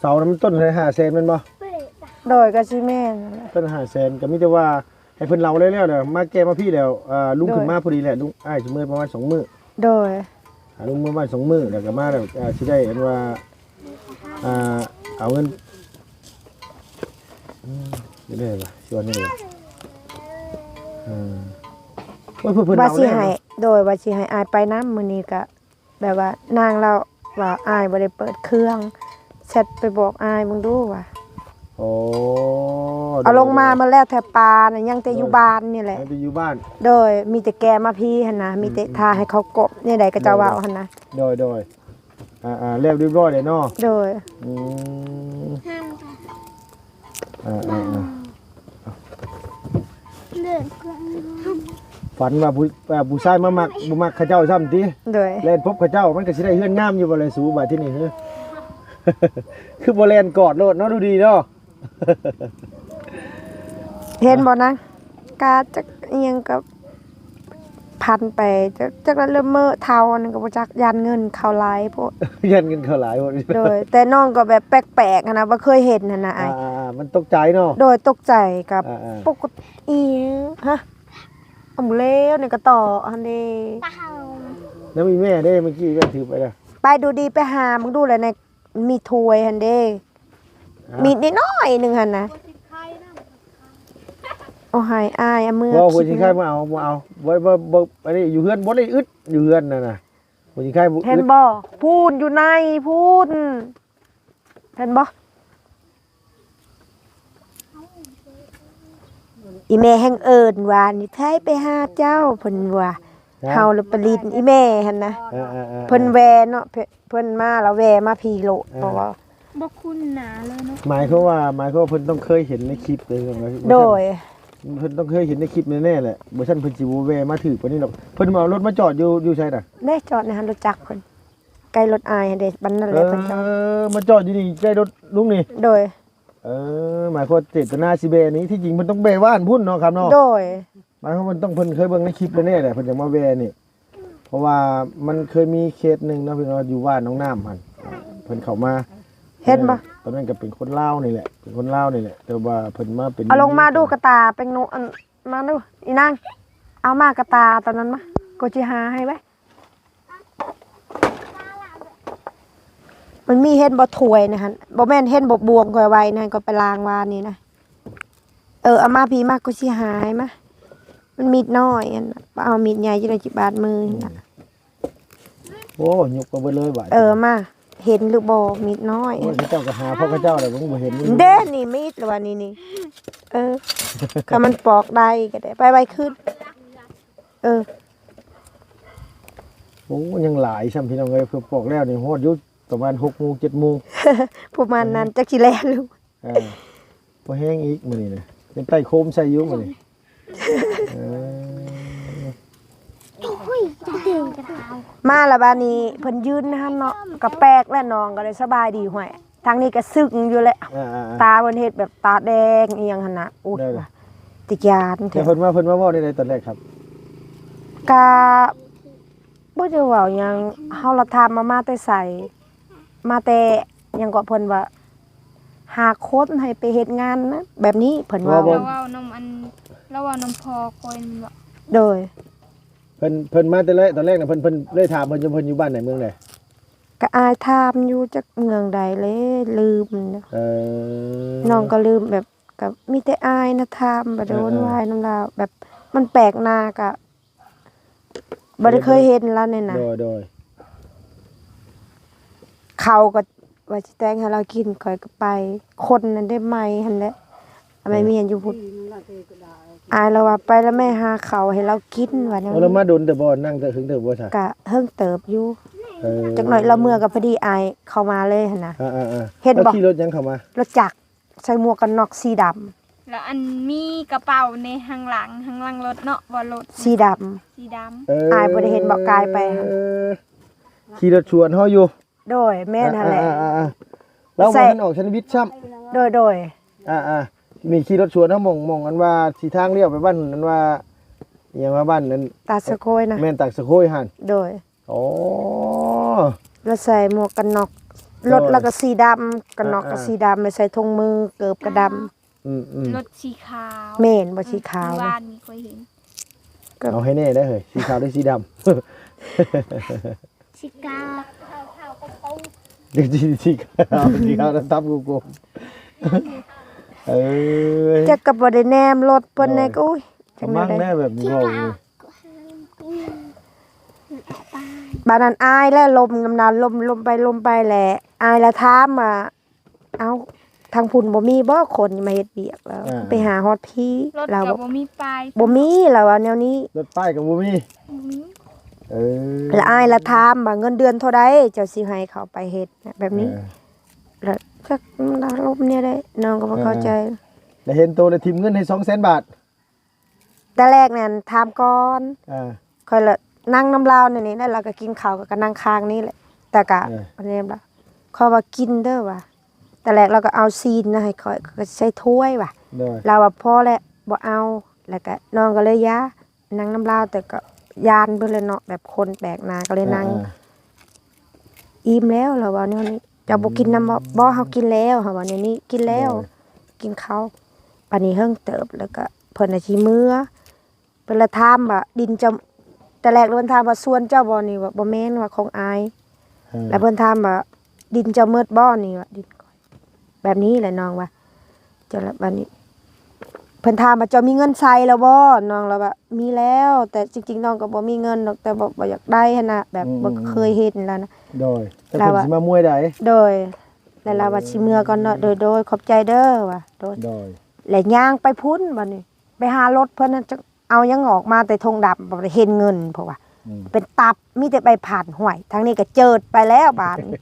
ເສົານະມັນຕົ້ນເທົ່າໃດ ຫ້າແສນແມ່ນບໍ່? ໂດຍ ກໍຊິແມ່ນນັ້ນແຫຼະ ຕົ້ນຫ້າແສນ. ກໍມີແຕ່ວ່າ ໃຫ້ເພິ່ນເລົ່າແລ້ວໆ ແລ້ວມາແກ່ມາພີ້ແລ້ວ ເອີ ລຸງ ໂດຍ ຂຶ້ນມາພໍດີແຫຼະ ລຸງ ອ້າຍຊິເມືອປະມານສອງມື້. ໂດຍ ອາ ລຸງເມືອບ້ານສອງມື້ ແລ້ວກໍມາແລ້ວ ອາ ຊິໄດ້ອັນວ່າ ອາ ເອົາເງິນ ອືມ ຊິໄດ້ວ່າ ຊິວ່າແນວໃດ ເອີ ໂອ້ຍ ເພິ່ນ ເພິ່ນ ວ່າ ເລົ່າ ຊິ ແລ້ວ ໃຫ້ ເນາະ ໂດຍ ວ່າຊິໃຫ້ອ້າຍໄປນຳ ມື້ນີ້ກໍ ແບບວ່ານາງລາວວ່າອ້າຍບໍ່ໄດ້ເປີດເຄື່ອງ ແຊັດໄປບອກອ້າຍເບິ່ງດູວ່າ. ໂອ້ ເອົາລົງມາໝົດແລ້ວ ແຖວປ່ານະ ຍັງແຕ່ຢູ່ ໂດຍ ບ້ານນີ້ແຫຼະ ຍັງແຕ່ຢູ່ບ້ານ. ໂດຍ ມີແຕ່ແກ່ມາພີ້ຫັ້ນນະ ອືມ ມີແຕ່ ອືມ ຖ້າໃຫ້ເຂົາກົບແນວໃດກໍເຈົ້າ ໂດຍ ເວົ້າຫັ້ນນະ. ໂດຍ ໂດຍ ອ່າໆ ແລ້ວຮຽບຮ້ອຍແລ້ວເນາະ. ໂດຍ ອືມ ອ່າໆ ຝັນວ່າຜູ້ ເອີ ຜູ້ຊາຍມາມັກ ບໍ່ມັກເຂົາເຈົ້າຊ້ຳຕິ. ໂດຍ ແລ່ນພົບເຂົາເຈົ້າ ມັນກໍຊິໄດ້ເຮືອນງາມຢູ່ບໍ່ລະສູ ບາດທີນີ້ ຄືບໍ່ແລ່ນກອດໂລດເນາະ ດູດີເນາະ. ເຫັນບໍ່ນະ ກາຈັກອີ່ຫຍັງກໍ ພັນໄປ ຈັກ ຈັກລະເລີ່ມເມີເຖົ້າ ອັນນັ້ນກໍບໍ່ຈັກ ຢ້ານເງິນເຂົ້າຫຼາຍໂພດ ຢ້ານເງິນເຂົ້າຫຼາຍໂພດ. ໂດຍ ແຕ່ນ້ອງກໍແບບແປກໆຫັ້ນນະ ບໍ່ເຄີຍເຫັນຫັ້ນນະອ້າຍ. ອ່າໆ ມັນຕົກໃຈເນາະ. ໂດຍ ຕົກໃຈກັບ ອ່າໆ ປົກກະຕິ ອີຫຍັງ ຮະ ອຳເລວໃນກະຕໍຫັ້ນເດ້. ນຳອີ່ແມ່ເດ້ ເມື່ອກີ້ແມ່ຖືໄປເດ້ ໄປດູດີ ໄປຫາເບິ່ງດູແຫຼະ ໃນ ມີຖ້ວຍຫັ້ນເດ້ ອ່າ ມີດນ້ອຍໆໜຶ່ງຫັ້ນນະ. ໂອ້ ໃຫ້ອ້າຍເອົາເມືອ ເວົ້າຫົວຊິໄຄມາເອົາ ບໍ່ເອົາ ບໍ່ ບໍ່ ບໍ່ ອັນນີ້ຢູ່ເຮືອນບໍ່ໄດ້ອຶດ ຢູ່ເຮືອນນັ້ນນະ ຫົວຊິໄຄບໍ່ອຶດ. ເຫັນບໍ່ ພຸ້ນຢູ່ໃນພຸ້ນ ເຫັນບໍ່? ອີແມ່ແຮ່ງເອີ້ນວ່າ ນີ້ໃຜໄປຫາເຈົ້າ ເພິ່ນວ່າ ເຮົາລະປະລິດອີແມ່ຫັ້ນນະ. ເອີໆໆໆ ເພິ່ນແວ່ເນາະ ເພິ່ນ ເພິ່ນມາລະແວ່ມາພີ້ໂລດ ເອີ ເພາະວ່າບໍ່ຄຸ້ນໜ້າເລີຍເນາະ. ໝາຍຄວາມວ່າ ໝາຍຄວາມວ່າເພິ່ນຕ້ອງເຄີຍເຫັນໃນຄລິບເລີຍ. ໂດຍ ເພິ່ນຕ້ອງເຄີຍເຫັນໃນຄລິບແນ່ໆແຫຼະ ບໍ່ຊັ້ນເພິ່ນຊິບໍ່ແວ່ມາຖືກປານນີ້ດອກ. ເພິ່ນມາເອົາລົດມາຈອດຢູ່ ຢູ່ໃສນະ? ເດ້ ຈອດໃນຫັ້ນ ລົດຈັກເພິ່ນ ໃກ້ລົດອ້າຍຫັ້ນເດ້ ບັນນັ້ນແຫຼະເພິ່ນຈອດ. ເອີ ມາຈອດຢູ່ນີ້ໃກ້ລົດລຸງນີ້. ໂດຍ ເອີ ໝາຍຄວາມວ່າເຈດຕະນາຊິແບນີ້ ທີ່ຈິງເພິ່ນຕ້ອງແບບ້ານພຸ້ນເນາະ ຄຳເນາະ. ໂດຍ ໝາຍຄວາມວ່າເພິ່ນຕ້ອງ ເພິ່ນເຄີຍເບິ່ງໃນຄລິບແລ້ວແນ່ແຫຼະ ເພິ່ນຈັ່ງມາແບນີ້. ເພາະວ່າມັນເຄີຍມີເຄສໜຶ່ງເນາະ ເພິ່ນວ່າຢູ່ບ້ານໜອງນ້ຳຫັ້ນ ເພິ່ນເຂົ້າມາ ເຫັນບໍ່? ຕອນນັ້ນກໍເປັນຄົນລາວນີ້ແຫຼະ ເປັນຄົນລາວນີ້ແຫຼະ ແຕ່ວ່າເພິ່ນມາເປັນ ເອົາລົງມາດູກະຕາ ເປັນໜູ ອັນ ມາດູ ອີນາງ ເອົາມາກະຕາຕອນນັ້ນມາ ກູຊິຫາໃຫ້ໄວ້. ມັນມີ ເຫັນບໍ່ຖ້ວຍນະຫັ້ນ ບໍ່ແມ່ນ ເຫັນບໍ່ບ່ວງຂ້ອຍໄວ້ນັ້ນ ຂ້ອຍໄປລ້າງວານນີ້ນະ. ເອີ ເອົາມາພີ້ມາ ກູຊິຫາໃຫ້ມາ ມັນມີດນ້ອຍຫັ້ນນະ ບໍ່ເອົາມີດໃຫຍ່ ຈະໄດ້ຊິບາດມືຫັ້ນນະ. ໂອ້ ຍົກໄປເບິດເລີຍບາດ. ເອີ ມາ ເຫັນຫຼືບໍ່ ມີດນ້ອຍ. ໂອ້ຍ ເຂົາເຈົ້າກໍຫາພວກເຂົາເຈົ້າແຫຼະ ບໍ່ເຫັນເດ້ ນີ້ມີດລະວ່ານີ້ ນີ້ ເອີ ຄັນມັນປອກໄດ້ກໍໄດ້ ໄປໄວຂຶ້ນ. ເອີ ໂອ້ ຍັງຫຼາຍຊ້ຳ ພີ່ນ້ອງເອີຍ ເພິ່ນປອກແລ້ວນີ້ ຮອດຢູ່ປະມານຫົກໂມງ ເຈັດໂມງ ປະມານນັ້ນ ຈັກຊິແລ່ນລົງ. ເອີ ບໍ່ແຮງອີກມື້ນີ້ນະ ຍັງໄຕ້ໂຄມໃສ່ຢູ່ມື້ນີ້. ເອີ ມາລະບາດນີ້ເພິ່ນຢືນຫັ້ນເນາະ ກໍແປກແລ້ວ ນ້ອງກໍໄດ້ສະບາຍດີ ຫ້ວຍ ທາງນີ້ກໍຊຶງຢູ່ແຫຼະ. ອ່າໆໆ ຕາເພິ່ນເຮັດແບບຕາແດງອີ່ຫຍັງຫັ້ນນະ ອຸດ ຕາຢ້ານແທ້. ເພິ່ນມາ ເພິ່ນມາເວົ້າແນວໃດຕອນແລກຄັບ? ກະ ບໍ່ໄດ້ເວົ້າຫຍັງ. ເຮົາລະຖາມວ່າມາແຕ່ໃສ, ມາແຕ່ຫຍັງເກາະ, ເພິ່ນວ່າຫາຄົນໃຫ້ໄປເຮັດງານນະ ແບບນີ້ເພິ່ນເວົ້າ. ລາວເວົ້ານຳອັນ ລາວເວົ້ານຳພໍ່ຂ້ອຍແມ່ນບໍ່? ໂດຍ. ເພິ່ນ ເພິ່ນມາແຕ່ແລກ ຕອນແລກນະ ເພິ່ນ ເພິ່ນໄດ້ຖາມເພິ່ນຢູ່ ເພິ່ນຢູ່ບ້ານໃດເມືອງໃດ? ກະອ້າຍຖາມຢູ່ ຈັກເມືອງໃດເລຍ ລືມ. ເອີ ນ້ອງກໍລືມ ແບບ ກໍມີແຕ່ອ້າຍນະຖາມ ບໍ່ໄດ້ ເອີ ວຸ່ນວາຍນຳລາວ ແບບມັນແປກໜ້າ ກະບໍ່ໄດ້ເຄີຍເຫັນລາວນີ້ນະ. ໂດຍ ໂດຍ. ເຂົາກໍວ່າຊິແຕ່ງໃຫ້ລາວກິນ ຂ້ອຍກໍໄປ ຄົນນັ້ນໄດ້ໃໝ່ຫັ້ນແຫຼະ ແມ່ເມຍຢູ່ພຸ້ນ. ອ້າຍລາວວ່າ ໄປລະແມ່ຫາເຂົ້າໃຫ້ລາວກິນ ວ່າແນວ ໂອ້ ລາວມາດົນແຕ່ບໍ່? ນັ່ງແຕ່ເຖິງເຕີບບໍ່ຊະ? ກະເຖິງເຕີບຢູ່. ເອີ ຈັກໜ້ອຍລາວເມືອ ກໍພໍດີອ້າຍເຂົ້າມາເລີຍຫັ້ນນະ. ເອີໆໆ. ເຫັນບໍ່? ລາວຂີ່ລົດຫຍັງເຂົ້າມາ? ລົດຈັກ ໃສ່ໝວກກັນນັອກສີດຳ ແລ້ວອັນມີກະເປົາໃນທາງຫຼັງ ທາງຫຼັງລົດເນາະ ວ່າລົດສີດຳ ສີດຳ. ເອີ ອ້າຍບໍ່ໄດ້ເຫັນບໍ່? ກາຍໄປ ເອີ ຂີ່ລົດສວນເຮົາຢູ່. ໂດຍ ແມ່ນຫັ້ນແຫຼະ. ອ່າໆໆໆ ລາວບໍ່ທັນອອກແຊນວິດຊ້ຳ. ໂດຍໆ. ອ່າໆ ນີ້ຂີ່ລົດສວນເຮົາ ໝ່ອງ ໝ່ອງອັນວ່າຊິທາງລ້ຽວໄປບ້ານ ອັນວ່າ ອີຫຍັງວ່າ ບ້ານນັ້ນ ຕາດສະໂຄຍນະ. ແມ່ນ ຕາດສະໂຄຍຫັ້ນ. ໂດຍ. ອໍ ລາວໃສ່ໝວກກັນນັອກ ໂດຍ ລົດລາວກໍສີດຳ ກັນນັອກກໍ ອ່າໆ ສີດຳ ແລ້ວໃສ່ຖົງມື ເກີບກໍດຳ. ອືມໆ ລົດສີຂາວ. ແມ່ນບໍ່? ເອີ ສີຂາວ ມື້ວານນີ້ຂ້ອຍເຫັນ. ກໍເອົາໃຫ້ແນ່ເດີເຮີ້ຍ ສີຂາວຫຼືສີດຳ? ສີຂາວ ສີຂາວ ສີຂາວດຳໆກົມໆ. ເອີຍ ຈັກກໍບໍ່ໄດ້ແນມລົດເພິ່ນແນ່. ໂດຍ ກໍ ໂອ້ຍ ກຳລັງແນ່ແບບນີ້ເວົ້າຢູ່. ບາດນັ້ນອາຍແຫຼະ ລົມນຳນາ ລົມ ລົມໄປ ລົມໄປແຫຼະ ອາຍລະຖາມວ່າ ເອົ້າ ທາງພຸ້ນບໍ່ມີບໍ່ຄົນມາເຮັດວຽກ? ລາວ ອ່າ ໄປຫາຮອດພີ້ ລົດ ລາວ ກໍບໍ່ມີປ້າຍ ບໍ່ມີ ລາວວ່າແນວນີ້. ລົດປ້າຍກໍບໍ່ມີ? ບໍ່ມີ. ເອີ ລະອາຍລະຖາມວ່າ ເງິນເດືອນເທົ່າໃດ ເຈົ້າຊິໃຫ້ເຂົາໄປເຮັດ ແບບນີ້. ເອີ ລະຈັກລາວລົມແນວໃດ ນ້ອງກໍບໍ່ເຂົ້າໃຈ. ເອີ ລະເຫັນໂຕລະຖິ້ມເງິນໃຫ້ສອງແສນບາດ. ແຕ່ແລກນັ້ນຖາມກ່ອນ. ເອີ ຂ້ອຍລະນັ່ງນຳລາວນີ້ແຫຼະ ລາວກໍກິນເຂົ້າ ກໍນັ່ງຂ້າງນີ້ແຫຼະ ແຕ່ກະ ເອີ ອັນນີ້ລະ ຂ້ອຍວ່າກິນເດີວ່າ. ແຕ່ແລກລາວກໍເອົາຊີ້ນນະໃຫ້ຂ້ອຍ ຂ້ອຍກໍໃສ່ຖ້ວຍວ່າ. ໂດຍ. ລາວວ່າພໍແລ້ວ ບໍ່ເອົາ. ແລ້ວກະນ້ອງກໍເລີຍຢ່າ ນັ່ງນຳລາວ ແຕ່ກໍຢ້ານເພິ່ນແຫຼະເນາະ ແບບຄົນແປກໜ້າ ກໍເລີຍນັ່ງ. ອ່າໆ ອີ່ມແລ້ວ ລາວເວົ້າແນວນີ້. ເຈົ້າບໍ່ກິນນຳບໍ່? ອືມ ບໍ່ ເຮົາກິນແລ້ວ ເຮົາວ່າແນວນີ້ ກິນແລ້ວ. ໂດຍ. ກິນເຂົ້າ ບາດນີ້ເຫິງເຕີບ ແລ້ວກໍເພິ່ນລະຊິເມືອ ເພິ່ນລະຖາມວ່າ ດິນເຈົ້າ ແຕ່ແລກເພິ່ນຖາມວ່າ ສວນເຈົ້າບໍ່ນີ້? ວ່າບໍ່ແມ່ນ ວ່າຂອງອ້າຍ. ເອີ ແລ້ວເພິ່ນຖາມວ່າ ດິນເຈົ້າໝົດບໍ່ນີ້? ວ່າດິນຂ້ອຍ. ແບບນີ້ແຫຼະນ້ອງວ່າ ເຈົ້າລະ ບາດນີ້ເພິ່ນຖາມວ່າ ເຈົ້າມີເງິນໃຊ້ແລ້ວບໍ່? ນ້ອງລະວ່າ ມີແລ້ວ ແຕ່ຈິງໆ ນ້ອງກໍບໍ່ມີເງິນດອກ ແຕ່ບໍ່ ບໍ່ຢາກໄດ້ຫັ້ນນະ ແບບ ອືມ ບໍ່ເຄີຍເຫັນແລ້ວນະ. ໂດຍ. ແຕ່ເພິ່ນຊິມາມວຍໃດ? ໂດຍ. ແລ້ວລາວວ່າ ໂອ້ ຊິເມືອກ່ອນເນາະ. ໂດຍໆ ຂອບໃຈເດີວ່າ. ໂດຍ. ໂດຍ. ແລ້ວຍ່າງໄປພຸ້ນ ບາດນີ້ໄປຫາລົດເພິ່ນນະ ຈັກ ເອົາຫຍັງອອກມາແຕ່ຖົງດຳ ບໍ່ໄດ້ເຫັນເງິນ ເພາະວ່າ ອືມ ເປັນຕັບ ມີແຕ່ໃບພັດ. ຫ້ວຍ ທາງນີ້ກໍເຈີດໄປແລ້ວບາດນີ້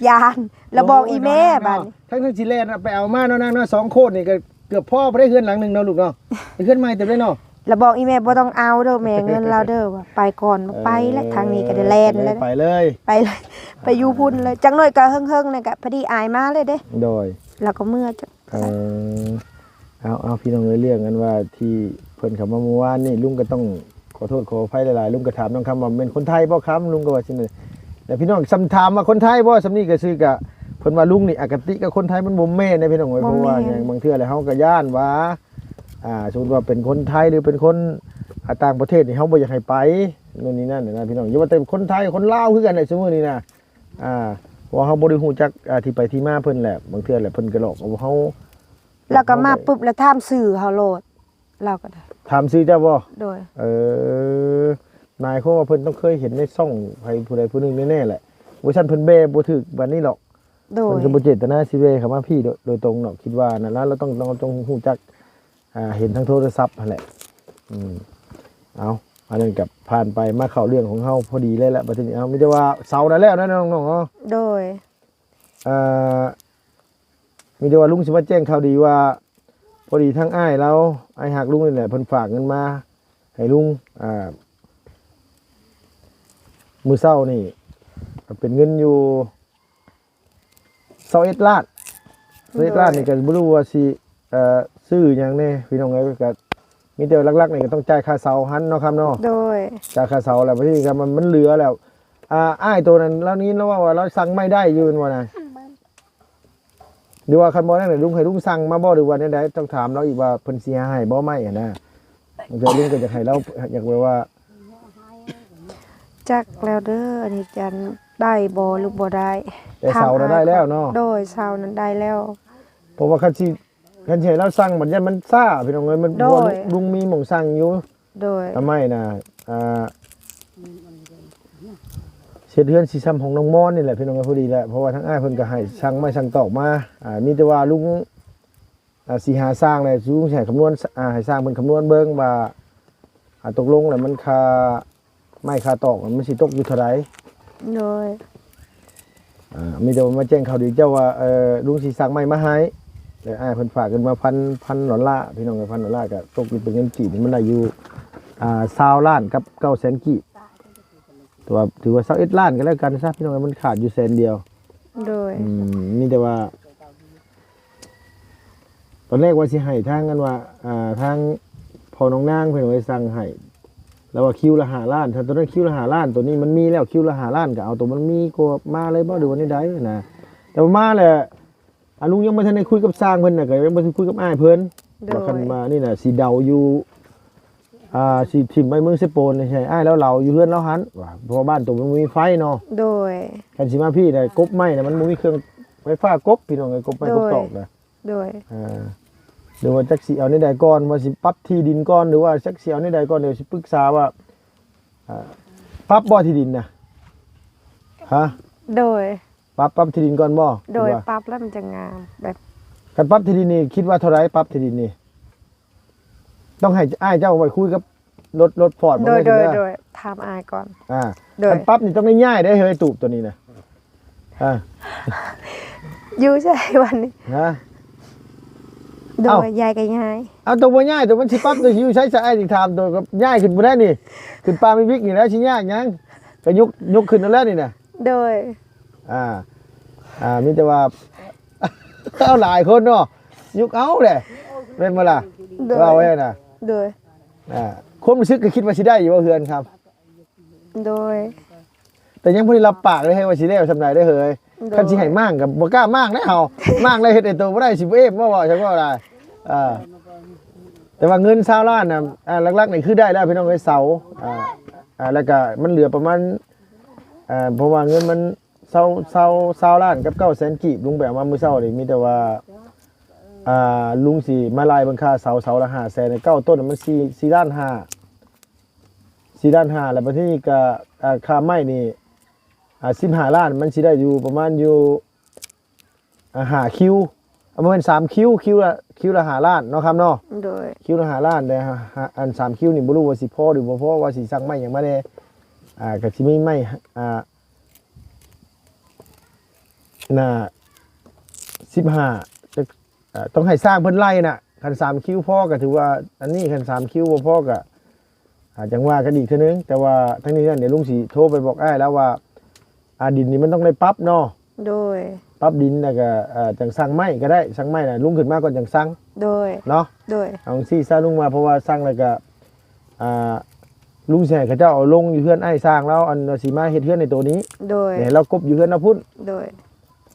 ຢ້ານ ລະບອກອີ່ແມ່ ໂອ້ຍ ບາດນີ້ ທັງໆຊິແລ່ນໄປເອົາມາເນາະນາງເນາະ. ສອງຄົນນີ້ກໍເກືອບພໍບໍ່ໄດ້ເຮືອນຫຼັງໜຶ່ງເນາະລູກເນາະ ເປັນເຮືອນໃໝ່ເຕັມເລີຍເນາະ. ລະບອກອີ່ແມ່ ບໍ່ຕ້ອງເອົາເດີແມ່ເງິນລາວເດີ ວ່າໄປກ່ອນ ບໍ່ໄປແລ້ວ. ເອີ ທາງນີ້ກໍໄດ້ແລ່ນແລ້ວ ໄປເລີຍ ໄປເລີຍ ໄປຢູ່ພຸ້ນເລີຍ. ຈັກໜ້ອຍກໍເຫິງໆ ນີ້ກໍພໍດີອ້າຍມາເລີຍເດ້. ໂດຍ. ລາວກໍເມືອ. ເອີ ເອົາ ເອົາ ພີ່ນ້ອງເອີຍ ເລື່ອງອັນວ່າທີ່ເພິ່ນເຂົ້າມາເມື່ອວານນີ້ ລຸງກໍຕ້ອງຂໍໂທດຂໍອະໄພຫຼາຍໆ. ລຸງກໍຖາມນ້ອງຄຳວ່າ ແມ່ນຄົນໄທບໍ່ຄຳ? ລຸງກໍວ່າຊິແມ່ນ. ແລ້ວພີ່ນ້ອງຊ່ຳຖາມວ່າ ຄົນໄທບໍ່? ຊ່ຳນີ້ກໍຊື່ກະ ເພິ່ນວ່າລຸງນີ້ອະຄະຕິກັບຄົນໄທມັນບໍ່ແມ່ນເດ້ ພີ່ນ້ອງເອີຍ. ບໍ່ແມ່ນ. ເພາະວ່າຫຍັງ ບາງເທື່ອແລ້ວເຮົາກໍຢ້ານວ່າ ອ່າ ສົມມຸດວ່າເປັນຄົນໄທ ຫຼືເປັນຄົນ ອ່າ ຕ່າງປະເທດນີ້ ເຮົາບໍ່ຢາກໃຫ້ໄປ ໂນ່ນນີ້ນັ້ນນະ ພີ່ນ້ອງ. ຢ່າວ່າແຕ່ຄົນໄທ ຄົນລາວຄືກັນແຫຼະ ຊຸມື້ນີ້ນະ. ອ່າ ເພາະວ່າເຮົາບໍ່ໄດ້ຮູ້ຈັກ ອ່າ ທີ່ໄປທີ່ມາເພິ່ນແຫຼະ ບາງເທື່ອແຫຼະເພິ່ນກໍຫຼອກເອົາເຮົາ. ແລ້ວກໍມາປຶບ ແລ້ວຖາມຊື່ເຮົາໂລດ ລາວກໍໄດ້. ຖາມຊື່ເຈົ້າບໍ່? ໂດຍ. ເອີ ໝາຍຄວາມວ່າເພິ່ນຕ້ອງເຄີຍເຫັນໃນຊ່ອງໃຜຜູ້ໃດຜູ້ໜຶ່ງແນ່ໆແຫຼະ ບໍ່ຊັ້ນເພິ່ນແບບໍ່ຖືກບາດນີ້ດອກ. ໂດຍ. ເພິ່ນກໍບໍ່ເຈດຕະນາຊິແບເຂົ້າມາພີ້ໂດຍ ໂດຍຕົງເນາະ ຄິດວ່ານັ້ນລະ. ລາວຕ້ອງ ຕ້ອງ ຕ້ອງຮູ້ຈັກ ອ່າ ເຫັນທາງໂທລະສັບຫັ້ນແຫຼະ. ອືມ ເອົາ ອັນນັ້ນກໍຜ່ານໄປ ມາເຂົ້າເລື່ອງຂອງເຮົາພໍດີເລີຍແຫຼະ ບັດທີນີ້. ເອົາ ມີແຕ່ວ່າເຊົານັ້ນແລ້ວນະນ້ອງໆເນາະ. ໂດຍ. ເອີ ມີແຕ່ວ່າລຸງຊິມາແຈ້ງຂ່າວດີວ່າ ພໍດີທາງອ້າຍລາວ ອ້າຍຮັກລຸງນີ້ແຫຼະ ເພິ່ນຝາກເງິນມາໃຫ້ລຸງ ອ່າ ມື້ເຊົ້ານີ້ ເປັນເງິນຢູ່ ຊາວເອັດລ້ານ. ຊາວເອັດລ້ານນີ້ ໂດຍ ກໍບໍ່ຮູ້ວ່າຊິ ເອີ ຊື້ຫຍັງແດ່ ພີ່ນ້ອງເອີຍ. ກໍ ມີແຕ່ຫຼັກໆນີ້ກໍຕ້ອງຈ່າຍຄ່າເຊົ່າຫັ້ນເນາະຄຳເນາະ. ໂດຍ ຈ່າຍຄ່າເຊົ່າແລ້ວ ບາດນີ້ກໍມັນ ມັນເຫຼືອແລ້ວ. ອ່າ ອ້າຍໂຕນັ້ນລາວນີ້ລາວເວົ້າວ່າລາວສັ່ງໄມ້ໄດ້ຢູ່ແມ່ນບໍ່ນະ? ຫຼືວ່າຄັນບໍ່ນັ້ນ ລຸງໃຫ້ລຸງສັ່ງມາບໍ່ ຫຼືວ່າແນວໃດ? ຕ້ອງຖາມລາວອີກວ່າເພິ່ນຊິຫາໃຫ້ບໍ່ໄມ້ຫັ້ນນະ. ບາງເທື່ອລຸງກໍຢາກໃຫ້ລາວ ຢາກແບບວ່າ ຈັກແລ້ວເດີ ອັນນີ້ຈັນໄດ້ບໍ່ ຫຼືບໍ່ໄດ້. ແຕ່ເຊົ່ານະໄດ້ແລ້ວເນາະ? ໂດຍ ເຊົ່ານັ້ນໄດ້ແລ້ວ. ເພາະວ່າຄັນຊິ ຄັນຊິໃຫ້ລາວສັ່ງ ບັດຢ້ານມັນຊ້າ ພີ່ນ້ອງເອີຍ. ມັນ ໂດຍ ເພາະວ່າລຸງ ລຸງມີໝ່ອງສັ່ງຢູ່. ໂດຍ ອາ ໄມ້ນະ ອ່າ ເຮັດເຮືອນຊິຊ່ຳຂອງນ້ອງມອນນີ້ແຫຼະ ພີ່ນ້ອງເອີຍ. ພໍດີແຫຼະ ເພາະວ່າທາງອ້າຍເພິ່ນກໍໃຫ້ສັ່ງໄມ້ສັ່ງຕອກມາ. ອ່າ ມີແຕ່ວ່າລຸງ ອ່າ ຊິຫາຊ່າງແຫຼະ ລຸງຊິໃຫ້ຄຳນວນ ອ່າ ໃຫ້ຊ່າງເພິ່ນຄຳນວນເບິ່ງວ່າ ອ່າ ຕົກລົງແລ້ວມັນຄ່າໄມ້ຄ່າຕອກມັນຊິຕົກຢູ່ເທົ່າໃດ. ໂດຍ ອ່າ ມີແຕ່ວ່າມາແຈ້ງຂ່າວດີເຈົ້າວ່າ ເອີ ລຸງຊິສັ່ງໄມ້ມາໃຫ້ ແລ້ວອ້າຍເພິ່ນຝາກເງິນມາພັນ ພັນດອນລາ ພີ່ນ້ອງເອີຍ. ພັນດອນລາກໍຕົກຢູ່ເປັນເງິນກີບ ມັນໄດ້ຢູ່ ອ່າ ຊາວລ້ານກັບເກົ້າແສນກີບ. ແຕ່ວ່າຖືວ່າຊາວເອັດລ້ານກໍແລ້ວກັນຊະ ພີ່ນ້ອງເອີຍ ມັນຂາດຢູ່ແສນດຽວ. ໂດຍ ອືມ ມີແຕ່ວ່າ ຕອນແລກວ່າຊິໃຫ້ທາງ ອັນວ່າ ອ່າ ທາງພໍ່ນ້ອງນາງເພິ່ນໄວ້ສັ່ງໃຫ້ ແລ້ວວ່າຄິວລະຫ້າລ້ານ ຖ້າຕົວນັ້ນຄິວລະຫ້າລ້ານ ຕົວນີ້ມັນມີແລ້ວ ຄິວລະຫ້າລ້ານ ກໍເອົາຕົວມັນມີກວ່າມາເລີຍບໍ່ ຫຼືວ່າແນວໃດນະ? ແຕ່ວ່າມາແລ້ວ ອາ ລຸງຍັງບໍ່ທັນໄດ້ຄຸຍກັບຊ່າງເພິ່ນນະ ກໍຍັງບໍ່ທັນຄຸຍກັບອ້າຍເພິ່ນ ໂດຍ ວ່າຄັນວ່ານີ້ນະ ຊິເດົາຢູ່ ອ່າ ຊິຖິ້ມໄວ້ເມືອງເຊໂປນໃຫ້ອ້າຍລາວເດົາຢູ່ເຮືອນລາວຫັ້ນວ່າ ເພາະວ່າບ້ານໂຕມັນບໍ່ມີໄຟເນາະ. ໂດຍ ຄັນຊິມາພີ້ນະ ກົບໄມ້ນະ ມັນບໍ່ມີເຄື່ອງໄຟຟ້າກົບ ພີ່ນ້ອງເອີຍ ກົບໄມ້ ໂດຍ ກົບຕອກນະ. ໂດຍ ອ່າ ຫຼືວ່າຈັກຊິເອົາແນວໃດກ່ອນ ວ່າຊິປັບທີ່ດິນກ່ອນ ຫຼືວ່າຈັກຊິເອົາແນວໃດກ່ອນ ດຽວຊິປຶກສາວ່າ ອ່າ ປັບບໍ່ທີ່ດິນນະ? ຮະ? ໂດຍ ປັບ ປັບທີ່ດິນກ່ອນບໍ່? ໂດຍ ຄິດວ່າ ປັບແລ້ວມັນຈະງາມ ແບບ ຄັນປັບທີ່ດິນນີ້ ຄິດວ່າເທົ່າໃດ ປັບທີ່ດິນນີ້? ຕ້ອງໃຫ້ອ້າຍເຈົ້າໄປຄຸຍກັບລົດ ລົດຟອດ ໂດຍ ໂດຍ ໂດຍ ຖາມອ້າຍກ່ອນ. ອ່າ ໂດຍ ຄັນປັບນີ້ຕ້ອງໄດ້ຍ້າຍໄດ້ເຮີ້ຍ ຕູບຕົວນີ້ນະ. ອ່າ ຢູ່ໃສວັນນີ້? ຮະ? ໂດຍ ເອົ້າ ຍ້າຍກໍຍ້າຍ. ເອົາ ຕົວບໍ່ຍ້າຍ ຕົວມັນຊິປັບ ຕົວຊິຢູ່ໃສ? ອ້າຍຊິຖາມ ຕົວກໍຍ້າຍຂຶ້ນບໍ່ໄດ້ນີ້ ຂຶ້ນປ່າມີວິກນີ້ແຫຼະ ຊິຍາກຫຍັງ ກໍຍົກ ຍົກຂຶ້ນເອົາແລ້ວນີ້ນະ. ໂດຍ ອ່າ ອ່າ ມີແຕ່ວ່າ ເອົາຫຼາຍຄົນເນາະ ຍຸກເອົາແຫຼະ ແມ່ນບໍ່ລະ? ໂດຍ ເວົ້າແລ້ວນະ. ໂດຍ ອ່າ ຄວາມຮູ້ສຶກກໍຄິດວ່າຊິໄດ້ຢູ່ບໍ່ເຮືອນຄຳ? ໂດຍ ແຕ່ຍັງບໍ່ໄດ້ຮັບປາກເລີຍ ໃຫ້ວ່າຊິແລ້ວຊ່ຳໃດເດີເຮີ້ຍ. ໂດຍ ຄັນຊິໃຫ້ມ້າງກໍບໍ່ກ້າມ້າງເດ້ເຮົາ ມ້າງແລ້ວເຮັດໃຫ້ໂຕບໍ່ໄດ້ ຊິບໍ່ເອບບໍ່ ເວົ້າ ຈັ່ງເວົ້າໄດ້. ອ່າ ແຕ່ວ່າເງິນຊາວລ້ານນະ ອ່າ ຫຼັກໆນີ້ຄືໄດ້ແລ້ວ ພີ່ນ້ອງເອີຍ ເສົາ ອ່າ ອ່າ ແລ້ວກໍມັນເຫຼືອປະມານ ອ່າ ເພາະວ່າເງິນມັນ ຊາວ ຊາວ ຊາວລ້ານກັບເກົ້າແສນກີບ ລຸງໄປເອົາມາມື້ເຊົ້ານີ້ ມີແຕ່ວ່າ ອ່າ ລຸງຊິມາໄລ່ເບິ່ງຄ່າເສົາ ເສົາລະຫ້າແສນ ເກົ້າຕົ້ນມັນສີ່ ສີ່ລ້ານຫ້າ ສີ່ລ້ານຫ້າ ແລ້ວບັດທີນີ້ກໍ ອ່າ ຄ່າໄມ້ນີ້ ອ່າ ສິບຫ້າລ້ານ ມັນຊິໄດ້ຢູ່ປະມານຢູ່ ອ່າ ຫ້າຄິວ ອ່າ ບໍ່ແມ່ນ ສາມຄິວ ຄິວລະ ຄິວລະຫ້າລ້ານເນາະຄຳເນາະ. ໂດຍ ຄິວລະຫ້າລ້ານ ແຕ່ ຫ້າ ອັນ ສາມຄິວນີ້ບໍ່ຮູ້ວ່າຊິພໍຫຼືບໍ່ພໍ ວ່າຊິສັ່ງໄມ້ຫຍັງມາແດ່. ອ່າ ກໍຊິມີໄມ້ ອ່າ ໜ້າ ສິບຫ້າ ຈະ ອ່າ ຕ້ອງໃຫ້ຊ່າງເພິ່ນໄລ່ນະ ຄັນສາມຄິວພໍກໍຖືວ່າອັນນີ້ ຄັນສາມຄິວບໍ່ພໍກໍ ອ່າ ຈັ່ງວ່າກັນອີກເທື່ອໜຶ່ງ. ແຕ່ວ່າທັງນີ້ນັ້ນ ດຽວລຸງຊິໂທໄປບອກອ້າຍລາວວ່າ ອ່າ ດິນນີ້ມັນຕ້ອງໄດ້ປັບເນາະ. ໂດຍ ປັບດິນແລ້ວກໍ ເອີ ຈັ່ງສັ່ງໄມ້ກໍໄດ້ ສັ່ງໄມ້ນະ ລຸງຂຶ້ນມາກ່ອນຈັ່ງສັ່ງ. ໂດຍ ເນາະ. ໂດຍ ເອົາຈັ່ງຊີ້ຊະ ລຸງວ່າ ເພາະວ່າສັ່ງແລ້ວກໍ ອ່າ ລຸງຊິໃຫ້ເຂົາເຈົ້າເອົາລົງຢູ່ເຮືອນອ້າຍຊ່າງລາວ ອັນວ່າຊິມາເຮັດເຮືອນໃນໂຕນີ້. ໂດຍ ໃຫ້ລາວກົບຢູ່ເຮືອນລາວພຸ້ນ. ໂດຍ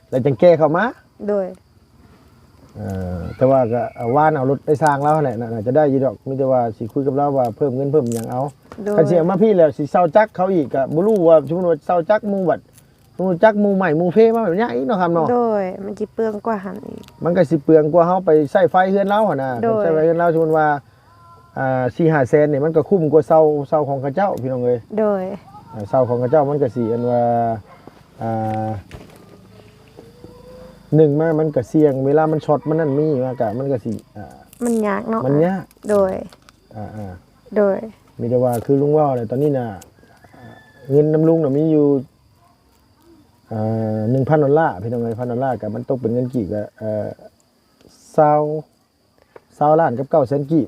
ແລ້ວຈັ່ງແກ່ເຂົ້າມາ. ໂດຍ ເອີ ແຕ່ວ່າກໍ ເອີ ວານເອົາລົດໄປຊ່າງລາວຫັ້ນແຫຼະ ໜ້າ ໜ້າຈະໄດ້ຢູ່ດອກ ມີແຕ່ວ່າຊິຄຸຍກັບລາວວ່າເພີ່ມເງິນເພີ່ມຫຍັງເອົາ. ໂດຍ ຄັນຊິເອົາມາພີ້ແລ້ວຊິເຊົ່າຈັກເຂົາອີກ ກໍບໍ່ຮູ້ວ່າ ສົມມຸດວ່າເຊົ່າຈັກໝູ່ ບັດສົມມຸດຈັກໝູ່ໃໝ່ໝູ່ເພມາ ມັນຍາກອີກເນາະຄຳເນາະ. ໂດຍ ມັນຊິເປືອງກວ່າຫັ້ນອີກ ມັນກໍຊິເປືອງກວ່າເຮົາໄປໃຊ້ໄຟເຮືອນລາວຫັ້ນນະ. ໂດຍ ໄປໃຊ້ໄຟເຮືອນລາວ ສົມມຸດວ່າ ອ່າ ສີ່ຫ້າແສນນີ້ ມັນກໍຄຸ້ມກວ່າເຊົ່າ ເຊົ່າຂອງເຂົາເຈົ້າ ພີ່ນ້ອງເອີຍ. ໂດຍ ອ່າ ເຊົ່າຂອງເຂົາເຈົ້າມັນກໍຊິ ອັນວ່າ ອ່າ ໜຶ່ງມາມັນກໍສ່ຽງ ເວລາມັນຊັອດ ມັນນັ້ນມີມາກະ ມັນກໍຊິ ອ່າ ມັນຍາກເນາະ ມັນຍາກ. ໂດຍ ອ່າໆ ໂດຍ ມີແຕ່ວ່າຄືລຸງເວົ້າແຫຼະ ຕອນນີ້ນະ ເງິນນຳລຸງນະມີຢູ່ ເອີ ໜຶ່ງພັນດອນລາ ພີ່ນ້ອງເອີຍ ພັນດອນລາ ກໍມັນຕົກເປັນເງິນກີບກໍ ເອີ ຊາວ ຊາວລ້ານກັບເກົ້າແສນກີບ.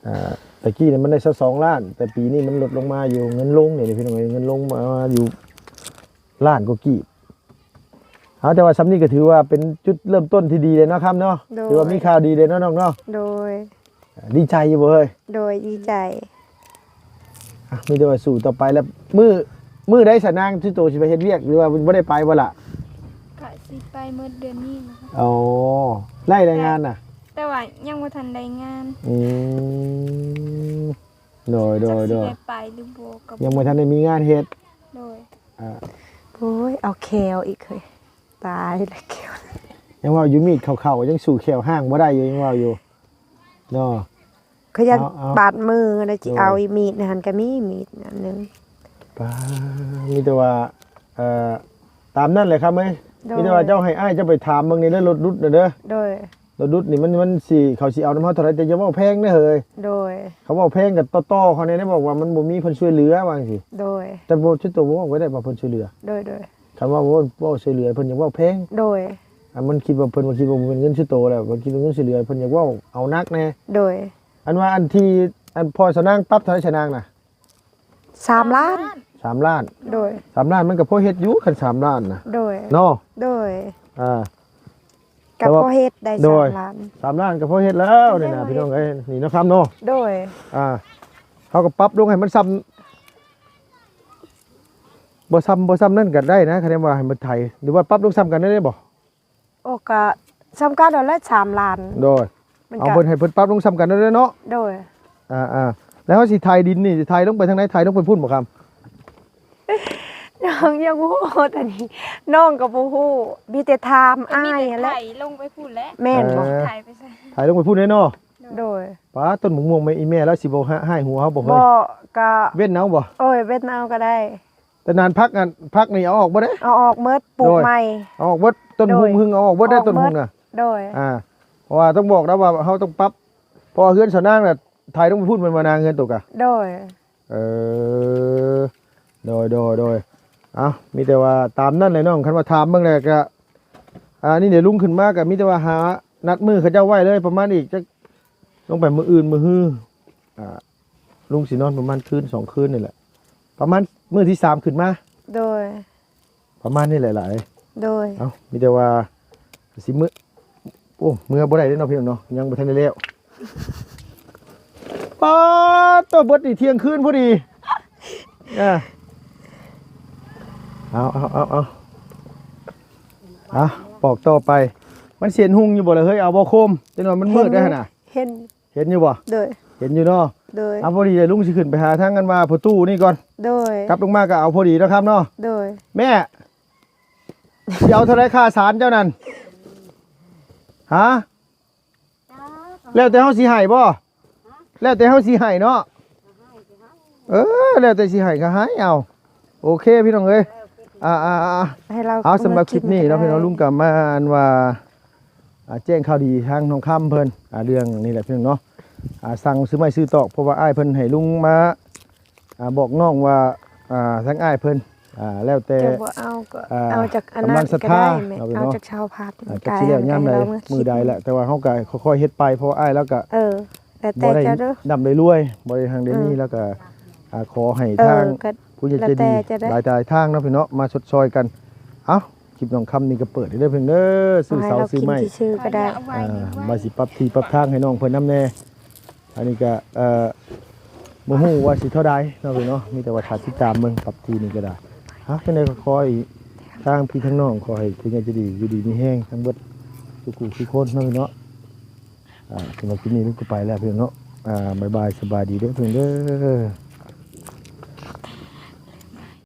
ອ່າ ແຕ່ກີ້ນີ້ມັນໄດ້ຊາວສອງລ້ານ ແຕ່ປີນີ້ມັນລົດລົງມາຢູ່ ເງິນລົງນີ້ພີ່ນ້ອງເອີຍ ເງິນລົງມາຢູ່ລ້ານກວ່າກີບ. ເອົາ ແຕ່ວ່າສ່ຳນີ້ກໍຖືວ່າເປັນຈຸດເລີ່ມຕົ້ນທີ່ດີເດ້ເນາະຄຳເນາະ. ໂດຍ ຖືວ່າມີຂ່າວດີເດ້ເນາະນ້ອງເນາະ. ໂດຍ ດີໃຈຢູ່ບໍ່ເຮີ້ຍ? ໂດຍ ດີໃຈ. ອ່ະ ມີແຕ່ວ່າສູ້ຕໍ່ໄປ. ແລ້ວມື້ ມື້ໃດສະນາງ ຊຸໂຕຊິໄປເຮັດວຽກ ຫຼືວ່າບໍ່ໄດ້ໄປບໍ່ລະ? ກະຊິໄປໝົດເດືອນນີ້ແຫຼະ. ອໍ ໄດ້ລາຍງານນະ? ແຕ່ ແຕ່ວ່າຍັງບໍ່ທັນໄດ້ງານ. ອືມ ໂດຍ ໂດຍ ໂດຍ. ຈັກຊິໄດ້ໄປຫຼືບໍ່ກໍ ຍັງບໍ່ທັນໄດ້ມີງານເຮັດ. ໂດຍ. ອ່າ ໂອ້ຍ ເອົາແຂ້ວອີກເຮີ້ຍ. ຕາຍແລ້ວແຂ້ວ. ຍັງເວົ້າຢູ່ ມີດເຂົ້າໆ ຍັງສູ້ແຂ້ວຮ້າງບໍ່ໄດ້ຢູ່ ຍັງເວົ້າຢູ່ເນາະ. ເຂົາຢາກ ເອົາ ເອົາ ບາດມື ແລ້ວຊິ ໂດຍ ເອົາອີກມີດຫັ້ນ ກະມີມີດອັນໜຶ່ງ. ປາ ມີແຕ່ວ່າ ເອີ ຕາມນັ້ນແຫຼະຄຳເອີຍ. ໂດຍ. ມີແຕ່ວ່າເຈົ້າໃຫ້ອ້າຍເຈົ້າໄປຖາມເບິ່ງນີ້ເດີ ລົດດຸດນະເດີ. ໂດຍ. ລົດດຸດນີ້ມັນ ມັນຊິ ເຂົາຊິເອົານຳເຮົາເທົ່າໃດ ແຕ່ຢ່າເວົ້າແພງເດີເຮີ້ຍ. ໂດຍ. ເຂົາເວົ້າແພງກໍຕໍ່ໆ ເຂົາແດ່ ໄດ້ບອກວ່າມັນບໍ່ມີເພິ່ນຊ່ວຍເຫຼືອວ່າຈັ່ງຊີ້. ໂດຍ. ແຕ່ບໍ່ ຊຸໂຕບໍ່ເວົ້າກໍໄດ້ວ່າເພິ່ນຊ່ວຍເຫຼືອ. ໂດຍ ໂດຍ. ຄັນວ່າເວົ້າ ເວົ້າຊ່ວຍເຫຼືອ ເພິ່ນຢາກເວົ້າແພງ. ໂດຍ. ອ່າ ມັນຄິດວ່າ ເພິ່ນວ່າຄິດວ່າບໍ່ແມ່ນເງິນສ່ວນໂຕແລ້ວ ເພິ່ນຄິດວ່າເງິນຊ່ວຍເຫຼືອ ເພິ່ນຢາກເວົ້າເອົາໜັກແດ່. ໂດຍ. ອັນວ່າອັນທີ່ ອັນພໍ່ສາວນາງປັບເທົ່າໃດສາວນາງນະ? ສາມລ້ານ. ສາມລ້ານ. ໂດຍ. ສາມລ້ານມັນກໍພໍເຮັດຢູ່ ຄັນສາມລ້ານນະ. ໂດຍ. ເນາະ? ໂດຍ. ອ່າ ກໍ ແຕ່ວ່າ ພໍເຮັດໄດ້ ໂດຍ ສາມລ້ານ. ສາມລ້ານກໍພໍເຮັດແລ້ວນີ້ນະ ພີ່ນ້ອງເອີຍ ນີ້ເນາະຄຳເນາະ. ໂດຍ. ອ່າ ເຮົາກໍປັບລົງໃຫ້ມັນຊ່ຳ ບໍ່ຊ່ຳ ບໍ່ຊ່ຳນັ້ນກໍໄດ້ນະ ຄັນວ່າໃຫ້ມັນໄຖ ຫຼືວ່າປັບລົງຊ່ຳກັນໄດ້ບໍ່? ໂອ້ ກະຊ່ຳກັນນັ້ນແຫຼະ ສາມລ້ານ. ໂດຍ. ມັນ ເອົາ ກະ ເພິ່ນໃຫ້ເພິ່ນປັບລົງຊ່ຳກັນໄດ້ເນາະ. ໂດຍ. ອ່າໆ ແລ້ວເຮົາຊິໄຖດິນນີ້ ຊິໄຖລົງໄປທາງໃດ? ໄຖລົງໄປພຸ້ນບໍ່ຄຳ? ນ້ອງຍັງບໍ່ຮູ້ ຕອນນີ້ນ້ອງກໍບໍ່ຮູ້ ມີແຕ່ຖາມອ້າຍຫັ້ນແຫຼະ. ໄຖລົງໄປພຸ້ນແຫຼະ. ແມ່ນບໍ່? ເອີ ໄຖໄປໃສ? ໄຖລົງໄປພຸ້ນເດ້ເນາະ. ໂດຍ. ປ້າ ຕົ້ນໝາກມ່ວງແມ່ອີແມ່ລາວຊິບໍ່ ຫ- ຫາຍຫົວເຮົາບໍ່ເຮີ້ຍ? ບໍ່ ກະ ເວັ້ນເອົາບໍ່? ໂອ້ຍ ເວັ້ນເອົາກໍໄດ້. ແຕ່ນານຜັກ ອັນ ຜັກນີ້ເອົາອອກເບິດເດ້. ເອົາອອກເບິດ ປູກໃໝ່. ເອົາອອກເບິດ ຕົ້ນ ໂດຍ ຮຸ່ງຫຶງເອົາອອກເບິດເດ້. ເອົາອອກເບິດ ຕົ້ນຮຸ່ງນະ. ໂດຍ. ອ່າ ເພາະວ່າຕ້ອງບອກນະວ່າເຮົາຕ້ອງປັບ ເພາະວ່າເຮືອນສາວນາງນະ ໄຖລົງໄປພຸ້ນແມ່ນບໍ່ນາງ ເຮືອນໂຕກະ? ໂດຍ. ເອີ ໂດຍ ໂດຍ ໂດຍ. ເອົ້າ ມີແຕ່ວ່າຕາມນັ້ນແຫຼະນ້ອງ ຄັນວ່າຖາມເບິ່ງແລ້ວກະ ອ່າ ນີ້ເດ ລຸງຂຶ້ນມາກະມີແຕ່ວ່າຫານັດມື້ເຂົາເຈົ້າໄວ້ເລີຍ ປະມານອີກຈັກ ລົງໄປມື້ອື່ນມື້ຮື ອ່າ ລຸງຊິນອນປະມານຄືນສອງຄືນນີ້ແຫຼະ ປະມານມື້ທີສາມຂຶ້ນມາ. ໂດຍ. ປະມານນີ້ແຫຼະຫຼາຍ. ໂດຍ. ເອົ້າ ມີແຕ່ວ່າຊິມື້ ໂອ້ ເມືອບໍ່ໄດ້ເດ້ເນາະ ພີ່ນ້ອງເນາະ ຍັງບໍ່ທັນໄດ້ແລ້ວ. ປາດໂຕ ເບິດນີ້ທ່ຽງຄືນພໍດີ. ເອີ ເອົາ ເອົາ ເອົາ ເອົາ ເອົາ ປອກຕໍ່ໄປ. ມັນຊິເຫັນຮຸ່ງຢູ່ບໍ່ລະເຮີ້ຍ? ເອົາບໍ່ໂຄມ? ຈັກໜ່ອຍມັນມືດໄດ້ຫັ້ນນະ. ເຫັນ ເຫັນຢູ່ບໍ່? ໂດຍ. ເຫັນຢູ່ເນາະ. ໂດຍ. ເອົາ ພໍດີແລ້ວ ລຸງຊິຂຶ້ນໄປຫາທາງ ອັນວ່າພໍ່ຕູ້ນີ້ກ່ອນ. ໂດຍ. ກັບລົງມາກໍເອົາພໍດີເນາະຄຳເນາະ. ໂດຍ. ແມ່ ຊິເອົາເທົ່າໃດຄ່າສານເຈົ້ານັ້ນ? ຮະ? ແລ້ວແຕ່ເຮົາຊິໃຫ້ບໍ່? ແລ້ວແຕ່ເຮົາຊິໃຫ້ເນາະ. ເອີ ແລ້ວແຕ່ຊິໃຫ້ກໍໃຫ້ເອົາ. ໂອເຄ ພີ່ນ້ອງເອີຍ ອ່າໆ ໃຫ້ລາວ ເອົາ ສຳລັບຄລິບນີ້ເນາະ ພີ່ນ້ອງ ລຸງກໍມາ ອັນວ່າ ອ່າ ແຈ້ງຂ່າວດີທາງນ້ອງຄຳເພິ່ນ ອ່າ ເລື່ອງນີ້ແຫຼະ ພີ່ນ້ອງເນາະ ອ່າ ສັ່ງຊື້ໄມ້ຊື້ຕອກ ເພາະວ່າອ້າຍເພິ່ນໃຫ້ລຸງມາ ອ່າ ບອກນ້ອງວ່າ ອ່າ ທາງອ້າຍເພິ່ນ ອ່າ ແລ້ວແຕ່ ເຈົ້າບໍ່ເອົາກໍ ອ່າ ເອົາຈາກອັນນັ້ນກໍໄດ້ ກຳລັງສັດທາ ແມ່ນ ເອົາຈາກຊາວພັນ ອ່າ ຈັກຊິແລ້ວຍາມໃດ ມື້ໃດລະ ແຕ່ວ່າເຮົາກໍຄ່ອຍໆເຮັດໄປ ເພາະວ່າອ້າຍລາວກໍ ເອີ ແລ້ວແຕ່ເຈົ້າເດີ ບໍ່ໄດ້ຮ່ຳໄດ້ລວຍ ບໍ່ໄດ້ຮັ່ງໄດ້ມີ ເອີ ແລ້ວກໍ ອ່າ ຂໍໃຫ້ ເອີ ທາງ ກໍ ຜູ້ໃຫຍ່ໃຈດີ ແລ້ວແຕ່ເຈົ້າເດີ ຫຼາຍໆທາງເນາະ ພີ່ນ້ອງເນາະ ມາຊົດຊ່ອຍກັນ. ເອົ້າ ຄລິບນ້ອງຄຳນີ້ກໍເປີດໃຫ້ເດີພີ່ນ້ອງເດີ ຊື້ເສົາຊື້ໄມ້ ຊື້ກໍໄດ້ ອ່າ ວ່າຊິປັບທີ່ປັບທາງໃຫ້ນ້ອງເພິ່ນນຳແດ່. ອັນນີ້ກໍ ເອີ ບໍ່ຮູ້ວ່າຊິເທົ່າໃດເນາະພີ່ນ້ອງເນາະ ມີແຕ່ວ່າຖ້າຕິດຕາມເບິ່ງປັບທີ່ນີ້ກໍໄດ້. ເອົ້າ ຈັ່ງໃດກໍຂໍໃຫ້ທາງພີ່ທາງນ້ອງ ຂໍໃຫ້ຜູ້ໃຫຍ່ໃຈດີຢູ່ດີມີແຮງທັງເບິດທຸກຜູ້ທຸກຄົນເນາະພີ່ນ້ອງເນາະ. ອ່າ ສຳລັບຄລິບນີ້ກໍໄປແລ້ວພີ່ນ້ອງເນາະ. ອ່າ ບາຍບາຍ ສະບາຍດີເດີພີ່ນ້ອງເດີ.